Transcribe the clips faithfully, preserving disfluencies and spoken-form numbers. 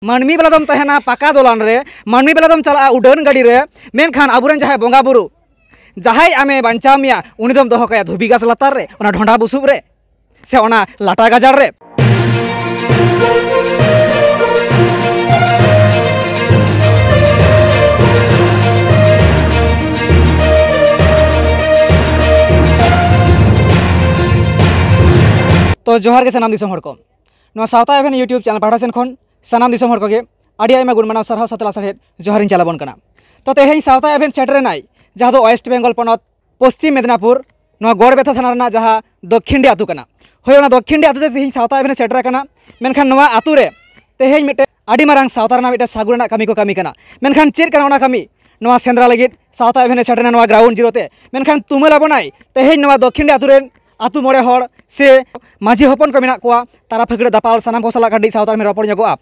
ᱢᱟᱹᱱᱢᱤ ᱵᱮᱞᱟ ᱫᱚᱢ ᱛᱟᱦᱮᱱᱟ ᱯᱟᱠᱟ ᱫᱚᱞᱟᱱ ᱨᱮ, ᱢᱟᱹᱱᱢᱤ ᱵᱮᱞᱟ ᱫᱚᱢ ᱪᱟᱞᱟᱜᱼᱟ ᱩᱰᱟᱹᱱ ᱜᱟᱹᱰᱤ ᱨᱮ, ᱢᱮᱱᱠᱷᱟᱱ ᱟᱵᱚᱨᱮᱱ ᱡᱟᱦᱟᱸᱭ ᱵᱚᱸᱜᱟ ᱵᱩᱨᱩ, ᱡᱟᱦᱟᱸᱭ ᱟᱢᱮ ᱵᱟᱧᱪᱟᱣ ᱢᱮᱭᱟ, ᱩᱱᱤ ᱫᱚᱢ ᱫᱚᱦᱚ ᱠᱟᱭᱟ ᱫᱷᱩᱵᱤ ᱜᱷᱟᱥ ᱞᱟᱛᱟᱨ ᱨᱮ, ᱚᱱᱟ ᱰᱷᱚᱸᱰᱟ ᱵᱩᱥᱩᱵ ᱨᱮ, ᱥᱮ ᱚᱱᱟ ᱞᱟᱴᱟ ᱜᱟᱡᱟᱲ ᱨᱮ? ᱛᱚ ᱡᱚᱦᱟᱨ ᱜᱮ ᱥᱟᱱᱟᱢ ᱫᱤᱥᱚᱢ ᱦᱚᱲ ᱠᱚ᱾ ᱱᱚᱣᱟ ᱥᱟᱶᱛᱟ ᱮᱵᱷᱮᱱ YouTube ᱪᱮᱱᱮᱞ ᱯᱟᱦᱴᱟ ᱥᱮᱱ ᱠᱷᱚᱱ ᱥᱟᱱᱟᱢ ᱫᱤᱥᱚᱢ ᱦᱚᱲ ᱠᱚᱜᱮ ᱟᱹᱰᱤ ᱟᱭᱢᱟ ᱜᱩᱱ ᱢᱟᱱᱟᱣ ᱥᱟᱨᱦᱟᱣ ᱥᱟᱛᱮ ᱞᱟᱥᱟᱲᱦᱮᱫ ᱡᱚᱦᱟᱨᱤᱧ ᱪᱟᱞ ᱟᱵᱚᱱ ᱠᱟᱱᱟ᱾ ᱛᱚ ᱛᱮᱦᱮᱧ ᱥᱟᱶᱛᱟ ᱮᱵᱷᱮᱱ ᱥᱮᱴᱮᱨ ᱮᱱᱟᱭ, ᱡᱟᱦᱟᱸ ᱫᱚ ᱳᱭᱮᱥᱴ ᱵᱮᱝᱜᱚᱞ ᱯᱚᱱᱚᱛ ᱯᱚᱥᱪᱤᱢ ᱢᱮᱫᱽᱱᱟᱯᱩᱨ, ᱱᱚᱣᱟ ᱜᱚᱲᱵᱮᱛᱷᱟ ᱛᱷᱟᱱᱟ ᱨᱮᱱᱟᱜ ᱡᱟᱦᱟᱸ ᱫᱚᱠᱠᱷᱤᱱᱰᱤ ᱟᱹᱛᱩ ᱠᱟᱱᱟ᱾ ᱦᱳᱭ, ᱚᱱᱟ ᱫᱚᱠᱠᱷᱤᱱᱰᱤ ᱟᱹᱛᱩ ᱛᱮ ᱛᱮᱦᱮᱧ ᱥᱟᱶᱛᱟ ᱮᱵᱷᱮᱱ ᱥᱮᱴᱮᱨ ᱟᱠᱟᱱᱟ᱾ ᱢᱮᱱᱠᱷᱟᱱ ᱱᱚᱣᱟ ᱟᱹᱛᱩ ᱨᱮ ᱛᱮᱦᱮᱧ ᱢᱤᱫᱴᱮᱱ ᱟᱹᱰᱤ ᱢᱟᱨᱟᱝ ᱥᱟᱶᱛᱟ ᱨᱮᱱᱟᱜ ᱢᱤᱫᱴᱮᱱ ᱥᱟᱹᱜᱩᱱ ᱨᱮᱱᱟᱜ ᱠᱟᱹᱢᱤ ᱠᱚ ᱠᱟᱹᱢᱤ ᱠᱟᱱᱟ᱾ ᱢᱮᱱᱠᱷᱟᱱ ᱪᱮᱫ ᱠᱟᱱᱟ ᱚᱱᱟ ᱠᱟᱹᱢᱤ? ᱱᱚᱣᱟ ᱥᱮᱸᱫᱽᱨᱟ ᱞᱟᱹᱜᱤᱫ ᱥᱟᱶᱛᱟ ᱮᱵᱷᱮᱱ ᱮ ᱥᱮᱴᱮᱨ ᱮᱱᱟ ᱱᱚᱣᱟ ᱜᱨᱟᱣᱩᱱᱰ ᱡᱤᱨᱳ ᱛᱮ᱾ ᱢᱮᱱᱠᱷᱟᱱ ᱛᱩᱢᱟᱹᱞ ᱟᱵᱚᱱᱟᱭ ᱛᱮᱦᱮᱧ ᱱᱚᱣᱟ ᱫᱚᱠᱠᱷᱤᱱᱰᱤ ᱟᱹᱛᱩ ᱨᱮᱱ ᱟᱹᱛᱩ ᱢᱚᱬᱮ ᱦᱚᱲ ᱥᱮ ᱢᱟᱹᱡᱷᱤ ᱦᱚᱯᱚᱱ ᱠᱚ ᱢᱮᱱᱟᱜ ᱠᱚᱣᱟ, ᱛᱟᱨᱟ ᱯᱷᱟᱹᱠᱲᱟᱹ ᱫᱟᱯᱟᱞ, ᱥᱟᱱᱟᱢ ᱠᱚ ᱥᱟᱞᱟᱜ ᱠᱟᱹᱴᱤᱡ ᱥᱟᱶᱛᱟ ᱨᱮ ᱨᱚᱯᱚᱲ ᱧᱚᱜᱚᱜᱼᱟ,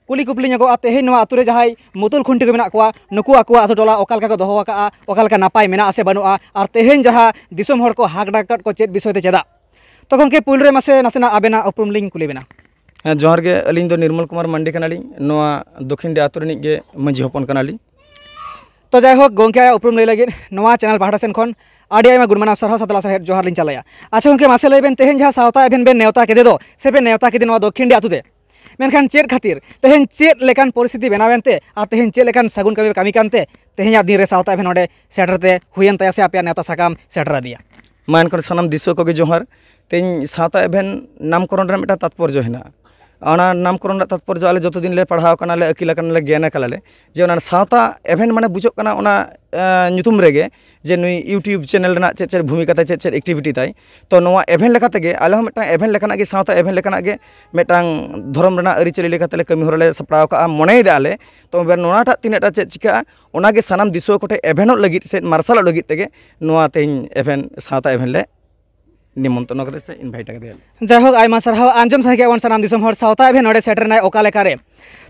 ᱠᱩᱞᱤ ᱠᱩᱯᱞᱤ ᱧᱚᱜᱚᱜᱼᱟ᱾ ᱛᱮᱦᱮᱧ ᱱᱚᱣᱟ ᱟᱹᱛᱩ ᱨᱮ ᱡᱟᱦᱟᱸᱭ ᱢᱩᱛᱩᱞ ᱠᱷᱩᱱᱴᱤ ᱠᱚ ᱢᱮᱱᱟᱜ ᱠᱚᱣᱟ, ᱱᱩᱠᱩ ᱟᱠᱚᱣᱟᱜ ᱟᱹᱛᱩ ᱴᱚᱞᱟ ᱚᱠᱟ ᱞᱮᱠᱟ ᱠᱚ ᱫᱚᱦᱚ ᱟᱠᱟᱫᱼᱟ, ᱚᱠᱟ ᱞᱮᱠᱟ ᱱᱟᱯᱟᱭ ᱢᱮᱱᱟᱜᱼᱟ ᱥᱮ ᱵᱟᱹᱱᱩᱜᱼᱟ, ᱟᱨ ᱛᱮᱦᱮᱧ ᱡᱟᱦᱟᱸ ᱫᱤᱥᱚᱢ ᱦᱚᱲ ᱠᱚ ᱦᱟᱠ ᱰᱟᱠ ᱟᱠᱟᱫ ᱠᱚ ᱪᱮᱫ ᱵᱤᱥᱚᱭ ᱛᱮ ᱪᱮᱫᱟᱜ? ᱛᱚ ᱜᱚᱢᱠᱮ, ᱯᱩᱭᱞᱩ ᱨᱮ ᱢᱟᱥᱮ ᱱᱟᱥᱮᱱᱟᱜ ᱟᱵᱮᱱᱟᱜ ᱩᱯᱨᱩᱢ ᱞᱤᱧ ᱠᱩᱞᱤ ᱵᱮᱱᱟ᱾ ᱦᱮᱸ, ᱡᱚᱦᱟᱨ ᱜᱮ᱾ ᱟᱹᱞᱤᱧ ᱫᱚ ᱱᱤᱨᱢᱚᱞ ᱠᱩᱢᱟᱨ ᱢᱟᱱᱰᱤ ᱠᱟᱱᱟᱞᱤᱧ, ᱱᱚᱣᱟ ᱫᱚᱠᱠᱷᱤᱱᱰᱤ ᱟᱹᱛᱩ ᱨᱤᱱᱤᱡ ᱜᱮ ᱢᱟᱹᱡᱷᱤ ᱦᱚᱯᱚᱱ ᱠᱟᱱᱟᱞᱤᱧ᱾ ᱛᱚ ᱡᱟᱭᱦᱳᱠ, ᱜᱚᱢᱠᱮ ᱟᱭᱟᱜ ᱩᱯᱨᱩᱢ ᱞᱟᱹᱭ ᱞᱟᱹᱜᱤᱫ ᱱᱚᱣᱟ ᱪᱮᱱᱮᱞ ᱯᱟᱦᱴᱟ ᱥᱮᱱ ᱠᱷᱚᱱ ᱟᱹᱰᱤ ᱟᱭᱢᱟ ᱜᱩᱱ ᱢᱟᱱᱟᱣ ᱥᱟᱨᱦᱟᱣ ᱥᱟᱛᱮ ᱞᱟᱥᱟᱲᱦᱮᱫ ᱡᱚᱦᱟᱨ ᱞᱤᱧ ᱪᱟᱞᱟᱭᱟ᱾ ᱟᱪᱪᱷᱟ ᱜᱚᱢᱠᱮ, ᱢᱟᱥᱮ ᱞᱟᱹᱭ ᱵᱮᱱ, ᱛᱮᱦᱮᱧ ᱡᱟᱦᱟᱸ ᱥᱟᱶᱛᱟ ᱮᱵᱷᱮᱱ ᱵᱮᱱ ᱱᱮᱣᱛᱟ ᱠᱮᱫᱮ ᱫᱚ, ᱥᱮ ᱵᱮᱱ ᱱᱮᱣᱛᱟ ᱠᱮᱫᱮ ᱱᱚᱣᱟ ᱫᱚᱠᱠᱷᱤᱱᱰᱤ ᱟᱹᱛᱩ ᱛᱮ, ᱢᱮᱱᱠᱷᱟᱱ ᱪᱮᱫ ᱠᱷᱟᱹᱛᱤᱨ, ᱛᱮᱦᱮᱧ ᱪᱮᱫ ᱞᱮᱠᱟᱱ ᱯᱚᱨᱤᱥᱛᱷᱤᱛᱤ ᱵᱮᱱᱟᱣ ᱮᱱᱛᱮ, ᱟᱨ ᱛᱮᱦᱮᱧ ᱪᱮᱫ ᱞᱮᱠᱟᱱ ᱥᱟᱹᱜᱩᱱ ᱠᱟᱹᱢᱤ ᱠᱟᱹᱢᱤ ᱠᱟᱱᱛᱮ ᱛᱮᱦᱮᱧᱟᱜ ᱫᱤᱱ ᱨᱮ ᱥᱟᱶᱛᱟ ᱮᱵᱷᱮᱱ ᱱᱚᱰᱮ ᱥᱮᱴᱮᱨ ᱛᱮ ᱦᱩᱭᱮᱱ ᱛᱟᱭᱟ ᱥᱮ ᱟᱯᱮᱭᱟᱜ ᱱᱮᱣᱛᱟ ᱥᱟᱠᱟᱢ ᱥᱮᱴᱮᱨ ᱟᱫᱮᱭᱟ? ᱢᱟ ᱮᱱᱠᱷᱟᱱ ᱥᱟᱱᱟᱢ ᱫᱤᱥᱩᱣᱟᱹ ᱠᱚᱜᱮ ᱡᱚᱦᱟᱨ᱾ ᱛᱮᱦᱮᱧ ᱥᱟᱶᱛᱟ ᱮᱵᱷᱮᱱ ᱱᱟᱢᱠᱚᱨᱚᱱ ᱨᱮ ᱢᱤᱫᱴᱟᱝ ᱛᱟᱛᱯᱚᱨᱡᱚ ᱦᱮᱱᱟᱜᱼᱟ᱾ ᱚᱱᱟ ᱱᱟᱢᱠᱚᱨᱚᱱ ᱨᱮᱱᱟᱜ ᱛᱟᱛᱯᱚᱨᱡᱚ ᱟᱞᱮ ᱡᱚᱛᱚ ᱫᱤᱱ ᱞᱮ ᱯᱟᱲᱦᱟᱣ ᱠᱟᱱᱟ, ᱞᱮ ᱟᱹᱠᱤᱞ ᱟᱠᱟᱱᱟ, ᱞᱮ ᱜᱮᱭᱟᱱ ᱟᱠᱟᱱᱟ ᱞᱮ, ᱡᱮ ᱚᱱᱟ ᱥᱟᱶᱛᱟ ᱮᱵᱷᱮᱱ ᱢᱟᱱᱮ ᱵᱩᱡᱷᱟᱹᱜ ᱠᱟᱱᱟ ᱚᱱᱟ, ᱮ, ᱧᱩᱛᱩᱢ ᱨᱮᱜᱮ, ᱡᱮ ᱱᱩᱭ YouTube ᱪᱮᱱᱮᱞ ᱨᱮᱱᱟᱜ ᱪᱮᱫ ᱪᱮᱫ ᱵᱷᱩᱢᱤᱠᱟ ᱛᱟᱭ, ᱪᱮᱫ ᱪᱮᱫ ᱮᱠᱴᱤᱵᱷᱤᱴᱤ ᱛᱟᱭ᱾ ᱛᱚ ᱱᱚᱣᱟ ᱮᱵᱷᱮᱱ ᱞᱮᱠᱟ ᱛᱮᱜᱮ ᱟᱞᱮ ᱦᱚᱸ ᱢᱤᱫᱴᱟᱝ ᱮᱵᱷᱮᱱ ᱞᱮᱠᱟᱱᱟᱜ ᱜᱮ, ᱥᱟᱶᱛᱟ ᱮᱵᱷᱮᱱ ᱞᱮᱠᱟᱱᱟᱜ ᱜᱮ ᱢᱤᱫᱴᱟᱝ ᱫᱷᱚᱨᱚᱢ ᱨᱮᱱᱟᱜ ᱟᱹᱨᱤᱪᱟᱹᱞᱤ ᱞᱮᱠᱟᱛᱮ ᱞᱮ ᱠᱟᱹᱢᱤ ᱦᱚᱨᱟ ᱞᱮ ᱥᱟᱯᱲᱟᱣ ᱠᱟᱜᱼᱟ, ᱢᱚᱱᱮᱭᱮᱫᱟ ᱟᱞᱮ᱾ ᱛᱚ ᱮᱵᱟᱨ ᱱᱚᱣᱟᱴᱟᱜ ᱛᱤᱱᱟᱹᱜ ᱴᱟ ᱪᱮᱫ ᱪᱤᱠᱟᱹᱜᱼᱟ, ᱚᱱᱟᱜᱮ ᱥᱟᱱᱟᱢ ᱫᱤᱥᱩᱣᱟᱹ ᱠᱚᱴᱷᱮᱱ ᱮᱵᱷᱮᱱᱚᱜ ᱞᱟᱹᱜᱤᱫ ᱥᱮ ᱢᱟᱨᱥᱟᱞᱚᱜ ᱞᱟᱹᱜᱤᱫ ᱛᱮᱜᱮ ᱱᱚᱣᱟ ᱛᱮᱦᱮᱧ ᱮᱵᱷᱮᱱ, ᱥᱟᱶᱛᱟ ᱮᱵᱷᱮᱱ ᱞᱮ ᱱᱤᱢᱚᱱᱛᱨᱚᱱ ᱠᱟᱛᱮ ᱥᱮ ᱤᱱᱵᱷᱟᱭᱤᱴ ᱟᱠᱟᱫᱮᱭᱟ᱾ ᱡᱟᱭᱦᱳᱠ, ᱟᱭᱢᱟ ᱥᱟᱨᱦᱟᱣ᱾ ᱟᱸᱡᱚᱢ ᱥᱟᱸᱜᱮ ᱟᱵᱚᱱ ᱥᱟᱱᱟᱢ ᱫᱤᱥᱚᱢ ᱦᱚᱲ, ᱥᱟᱶᱛᱟ ᱮᱵᱷᱮᱱ ᱱᱚᱰᱮ ᱥᱮᱴᱮᱨ ᱮᱱᱟᱭ ᱚᱠᱟ ᱞᱮᱠᱟ ᱨᱮ?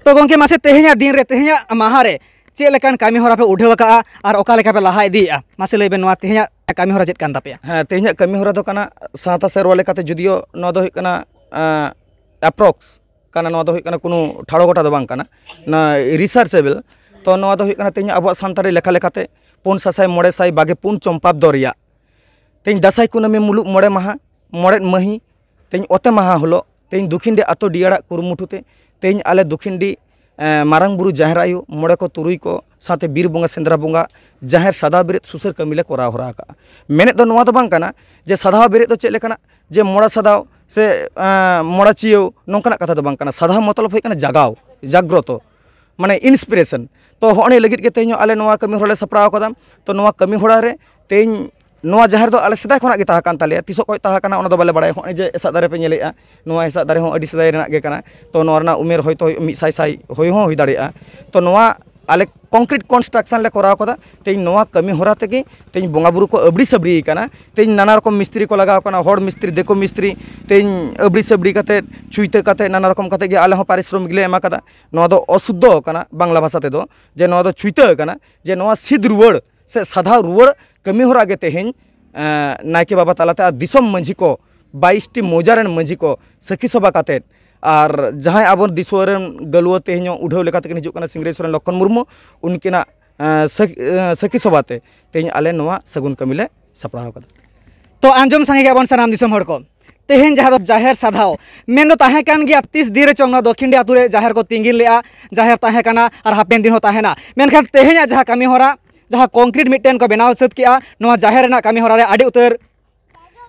ᱛᱚ ᱜᱚᱢᱠᱮ, ᱢᱟᱥᱮ ᱛᱮᱦᱮᱧᱟᱜ ᱫᱤᱱ ᱨᱮ, ᱛᱮᱦᱮᱧᱟᱜ ᱢᱟᱦᱟ ᱨᱮ ᱪᱮᱫ ᱞᱮᱠᱟᱱ ᱠᱟᱹᱢᱤ ᱦᱚᱨᱟ ᱯᱮ ᱩᱰᱷᱟᱹᱣ ᱟᱠᱟᱜᱼᱟ ᱟᱨ ᱚᱠᱟ ᱞᱮᱠᱟ ᱯᱮ ᱞᱟᱦᱟ ᱤᱫᱤᱭᱮᱫᱼᱟ? ᱢᱟᱥᱮ ᱞᱟᱹᱭ ᱵᱮᱱ, ᱱᱚᱣᱟ ᱛᱮᱦᱮᱧᱟᱜ ᱠᱟᱹᱢᱤ ᱦᱚᱨᱟ ᱪᱮᱫ ᱠᱟᱱ ᱛᱟᱯᱮᱭᱟ? ᱦᱮᱸ, ᱛᱮᱦᱮᱧᱟᱜ ᱠᱟᱹᱢᱤ ᱦᱚᱨᱟ ᱫᱚ ᱠᱟᱱᱟ ᱥᱟᱶᱛᱟ ᱥᱮᱨᱣᱟ ᱞᱮᱠᱟᱛᱮ, ᱡᱩᱫᱤᱭᱳ ᱱᱚᱣᱟ ᱫᱚ ᱦᱩᱭᱩᱜ ᱠᱟᱱᱟ, ᱟᱸ, ᱟᱯᱨᱚᱠᱥ ᱠᱟᱱᱟ, ᱱᱚᱣᱟ ᱫᱚ ᱦᱩᱭᱩᱜ ᱠᱟᱱᱟ ᱠᱳᱱᱳ ᱴᱷᱟᱲᱚ ᱜᱚᱴᱟ ᱫᱚ ᱵᱟᱝ ᱠᱟᱱᱟ, ᱱᱚᱣᱟ ᱨᱤᱥᱟᱨᱪᱮᱵᱮᱞ᱾ ᱛᱚ ᱱᱚᱣᱟ ᱫᱚ ᱦᱩᱭᱩᱜ ᱠᱟᱱᱟ ᱛᱮᱦᱮᱧ ᱟᱵᱚᱣᱟᱜ ᱥᱟᱱᱛᱟᱲᱤ ᱞᱮᱠᱷᱟ ᱞᱮᱠᱟᱛᱮ ᱯᱩᱱ ᱥᱟᱥᱟᱭ ᱢᱚᱬᱮ ᱥᱟᱭ ᱵᱟᱜᱮ ᱯᱩᱱ ᱪᱚᱢᱯᱟᱵᱫᱚ ᱨᱮᱭᱟᱜ ᱛᱮᱦᱮᱧ ᱫᱟᱸᱥᱟᱭ ᱠᱩᱱᱟᱹᱢᱤ ᱢᱩᱞᱩᱜ ᱢᱚᱬᱮ ᱢᱟᱦᱟ, ᱢᱚᱬᱮ ᱢᱟᱹᱦᱤ, ᱛᱮᱦᱮᱧ ᱚᱛᱮ ᱢᱟᱦᱟ ᱦᱤᱞᱳᱜ ᱛᱮᱦᱮᱧ ᱫᱩᱠᱷᱤᱱᱰᱤ ᱟᱛᱳ ᱰᱤᱭᱟᱲᱟᱜ ᱠᱩᱨᱩᱢᱩᱴᱩ ᱛᱮ ᱛᱮᱦᱮᱧ ᱟᱞᱮ ᱫᱩᱠᱷᱤᱱᱰᱤ, ᱮᱸ, ᱢᱟᱨᱟᱝ ᱵᱩᱨᱩ, ᱡᱟᱦᱮᱨ ᱟᱭᱳ, ᱢᱚᱬᱮ ᱠᱚ, ᱛᱩᱨᱩᱭ ᱠᱚ ᱥᱟᱶᱛᱮ ᱵᱤᱨ ᱵᱚᱸᱜᱟ, ᱥᱮᱸᱫᱽᱨᱟ ᱵᱚᱸᱜᱟ, ᱡᱟᱦᱮᱨ ᱥᱟᱫᱟᱣ ᱵᱮᱨᱮᱫ ᱥᱩᱥᱟᱹᱨ ᱠᱟᱹᱢᱤ ᱞᱮ ᱠᱚᱨᱟᱣ ᱦᱚᱨᱟ ᱟᱠᱟᱜᱼᱟ᱾ ᱢᱮᱱᱮᱫ ᱫᱚ ᱱᱚᱣᱟ ᱫᱚ ᱵᱟᱝ ᱠᱟᱱᱟ ᱡᱮ ᱥᱟᱫᱟᱣ ᱵᱮᱨᱮᱫ ᱫᱚ ᱪᱮᱫ ᱞᱮᱠᱟᱱᱟᱜ, ᱡᱮ ᱢᱚᱲᱟ ᱥᱟᱫᱟᱣ ᱥᱮ, ᱮᱸ, ᱢᱚᱲᱟ ᱪᱤᱭᱟᱹᱣ, ᱱᱚᱝᱠᱟᱱᱟᱜ ᱠᱟᱛᱷᱟ ᱫᱚ ᱵᱟᱝ ᱠᱟᱱᱟ᱾ ᱥᱟᱫᱟᱣ ᱢᱚᱛᱞᱚᱵ ᱦᱩᱭᱩᱜ ᱠᱟᱱᱟ ᱡᱟᱜᱟᱣ, ᱡᱟᱜᱽᱨᱚᱛᱚ, ᱢᱟᱱᱮ inspiration᱾ ᱛᱚ ᱦᱚᱸᱜᱼᱚ ᱱᱤᱭᱟᱹ ᱞᱟᱹᱜᱤᱫ ᱜᱮ ᱛᱮᱦᱮᱧ ᱦᱚᱸ ᱟᱞᱮ ᱱᱚᱣᱟ ᱠᱟᱹᱢᱤ ᱦᱚᱨᱟ ᱞᱮ ᱥᱟᱯᱲᱟᱣ ᱠᱟᱫᱟ᱾ ᱛᱚ ᱱᱚᱣᱟ ᱠᱟᱹᱢᱤ ᱦᱚᱨᱟ ᱨᱮ ᱛᱮᱦᱮᱧ ᱱᱚᱣᱟ ᱡᱟᱦᱮᱨ ᱫᱚ ᱟᱞᱮ ᱥᱮᱫᱟᱭ ᱠᱷᱚᱱᱟᱜ ᱜᱮ ᱛᱟᱦᱮᱸ ᱠᱟᱱ ᱛᱟᱞᱮᱭᱟ, ᱛᱤᱥᱚᱜ ᱠᱷᱚᱱ ᱛᱟᱦᱮᱸ ᱠᱟᱱᱟ ᱚᱱᱟ ᱫᱚ ᱵᱟᱞᱮ ᱵᱟᱲᱟᱭᱟ᱾ ᱦᱚᱸᱜᱼᱚᱭ ᱡᱮ ᱦᱮᱸᱥᱟᱜ ᱫᱟᱨᱮ ᱯᱮ ᱧᱮᱞᱮᱫᱼᱟ, ᱱᱚᱣᱟ ᱦᱮᱸᱥᱟᱜ ᱫᱟᱨᱮ ᱦᱚᱸ ᱟᱹᱰᱤ ᱥᱮᱫᱟᱭ ᱨᱮᱱᱟᱜ ᱜᱮ ᱠᱟᱱᱟ᱾ ᱛᱚ ᱱᱚᱣᱟ ᱨᱮᱱᱟᱜ ᱩᱢᱮᱨ ᱦᱚᱭᱛᱳ ᱢᱤᱫ ᱥᱟᱭ ᱥᱟᱭ ᱦᱩᱭ ᱦᱚᱸ ᱦᱩᱭ ᱫᱟᱲᱮᱭᱟᱜᱼᱟ᱾ ᱛᱚ ᱱᱚᱣᱟ ᱟᱞᱮ concrete construction ᱞᱮ ᱠᱚᱨᱟᱣ ᱠᱟᱫᱟ᱾ ᱛᱮᱦᱮᱧ ᱱᱚᱣᱟ ᱠᱟᱹᱢᱤ ᱦᱚᱨᱟ ᱛᱮᱜᱮ ᱛᱮᱦᱮᱧ ᱵᱚᱸᱜᱟ ᱵᱩᱨᱩ ᱠᱚ ᱟᱵᱲᱤ ᱥᱟᱵᱲᱤ ᱠᱟᱱᱟ᱾ ᱛᱮᱦᱮᱧ ᱱᱟᱱᱟ ᱨᱚᱠᱚᱢ ᱢᱤᱥᱛᱨᱤ ᱠᱚ ᱞᱟᱜᱟᱣ ᱠᱟᱱᱟ, ᱦᱚᱲ ᱢᱤᱥᱛᱨᱤ, ᱫᱤᱠᱩ ᱢᱤᱥᱛᱨᱤ, ᱛᱮᱦᱮᱧ ᱟᱵᱲᱤ ᱥᱟᱵᱲᱤ ᱠᱟᱛᱮ, ᱪᱷᱩᱭᱛᱟᱹ ᱠᱟᱛᱮ, ᱱᱟᱱᱟ ᱨᱚᱠᱚᱢ ᱠᱟᱛᱮ ᱜᱮ ᱟᱞᱮ ᱦᱚᱸ ᱯᱟᱨᱤᱥᱨᱚᱢᱤᱠ ᱞᱮ ᱮᱢᱟ ᱠᱟᱫᱟ᱾ ᱱᱚᱣᱟ ᱫᱚ ᱚᱥᱩᱫᱽᱫᱷᱚ ᱠᱟᱱᱟ, ᱵᱟᱝᱞᱟ ᱵᱷᱟᱥᱟ ᱛᱮᱫᱚ, ᱡᱮ ᱱᱚᱣᱟ ᱫᱚ ᱪᱷᱩᱭᱛᱟᱹ ᱠᱟᱱᱟ, ᱡᱮ ᱱᱚᱣᱟ ᱥᱤᱫ ᱨᱩᱣᱟᱹᱲ ᱥᱮ ᱥᱟᱫᱷᱟᱣ ᱨᱩᱣᱟᱹᱲ ᱠᱟᱹᱢᱤ ᱦᱚᱨᱟ ᱜᱮ ᱛᱮᱦᱮᱧ, ᱮᱸ, ᱱᱟᱭᱠᱮ ᱵᱟᱵᱟ ᱛᱟᱞᱟᱛᱮ ᱟᱨ ᱫᱤᱥᱚᱢ ᱢᱟᱹᱡᱷᱤ ᱠᱚ, ᱵᱟᱭᱤᱥ ᱴᱤ ᱢᱚᱣᱡᱟ ᱨᱮᱱ ᱢᱟᱹᱡᱷᱤ ᱠᱚ ᱥᱟᱹᱠᱷᱤ ᱥᱚᱵᱷᱟ ᱠᱟᱛᱮᱫ, ᱟᱨ ᱡᱟᱦᱟᱸᱭ ᱟᱵᱚ ᱫᱤᱥᱚᱢ ᱨᱮᱱ ᱜᱟᱹᱞᱩᱣᱟᱹ ᱛᱮᱦᱮᱧ ᱦᱚᱸ ᱩᱰᱷᱟᱹᱣ ᱞᱮᱠᱟ ᱛᱮᱠᱤᱱ ᱦᱤᱡᱩᱜ ᱠᱟᱱᱟ, ᱥᱤᱝᱨᱟᱹᱭ ᱥᱚᱨᱮᱱ ᱞᱚᱠᱠᱷᱚᱱ ᱢᱩᱨᱢᱩ, ᱩᱱᱠᱤᱱᱟᱜ, ᱮᱸ, ᱥᱟᱹᱠ-, ᱮᱸ, ᱥᱟᱹᱠᱷᱤ ᱥᱚᱵᱷᱟ ᱛᱮ ᱛᱮᱦᱮᱧ ᱟᱞᱮ ᱱᱚᱣᱟ ᱥᱟᱹᱜᱩᱱ ᱠᱟᱹᱢᱤ ᱞᱮ ᱥᱟᱯᱲᱟᱣ ᱠᱟᱫᱟ᱾ ᱛᱚ ᱟᱸᱡᱚᱢ ᱥᱟᱸᱜᱮ ᱜᱮᱭᱟᱵᱚᱱ ᱥᱟᱱᱟᱢ ᱫᱤᱥᱚᱢ ᱦᱚᱲ ᱠᱚ, ᱛᱮᱦᱮᱧ ᱡᱟᱦᱟᱸ ᱫᱚ ᱡᱟᱦᱮᱨ ᱥᱟᱫᱷᱟᱣ ᱢᱮᱱ ᱫᱚ ᱛᱟᱦᱮᱸ ᱠᱟᱱ ᱜᱮᱭᱟ, ᱛᱤᱥ ᱫᱤᱱ ᱨᱮ ᱪᱚᱝ ᱱᱚᱣᱟ ᱫᱚᱠᱷᱤᱱᱰᱤ ᱟᱛᱳ ᱨᱮ ᱡᱟᱦᱮᱨ ᱠᱚ ᱛᱤᱸᱜᱤᱱ ᱞᱮᱜᱼᱟ, ᱡᱟᱦᱮᱨ ᱛᱟᱦᱮᱸ ᱠᱟᱱᱟ ᱟᱨ ᱦᱟᱯᱮᱱ ᱫᱤᱱ ᱦᱚᱸ ᱛᱟᱦᱮᱱᱟ᱾ ᱢᱮᱱᱠᱷᱟᱱ ᱛᱮᱦᱮᱧᱟᱜ ᱡᱟᱦᱟᱸ ᱠᱟᱹᱢᱤ ᱦᱚᱨᱟ, ᱡᱟᱦᱟᱸ concrete ᱢᱤᱫᱴᱮᱱ ᱠᱚ ᱵᱮᱱᱟᱣ ᱥᱟᱹᱛ ᱠᱮᱜᱼᱟ, ᱱᱚᱣᱟ ᱡᱟᱦᱮᱨ ᱨᱮᱱᱟᱜ ᱠᱟᱹᱢᱤ ᱦᱚᱨᱟ ᱨᱮ ᱟᱹᱰᱤ ᱩᱛᱟᱹᱨ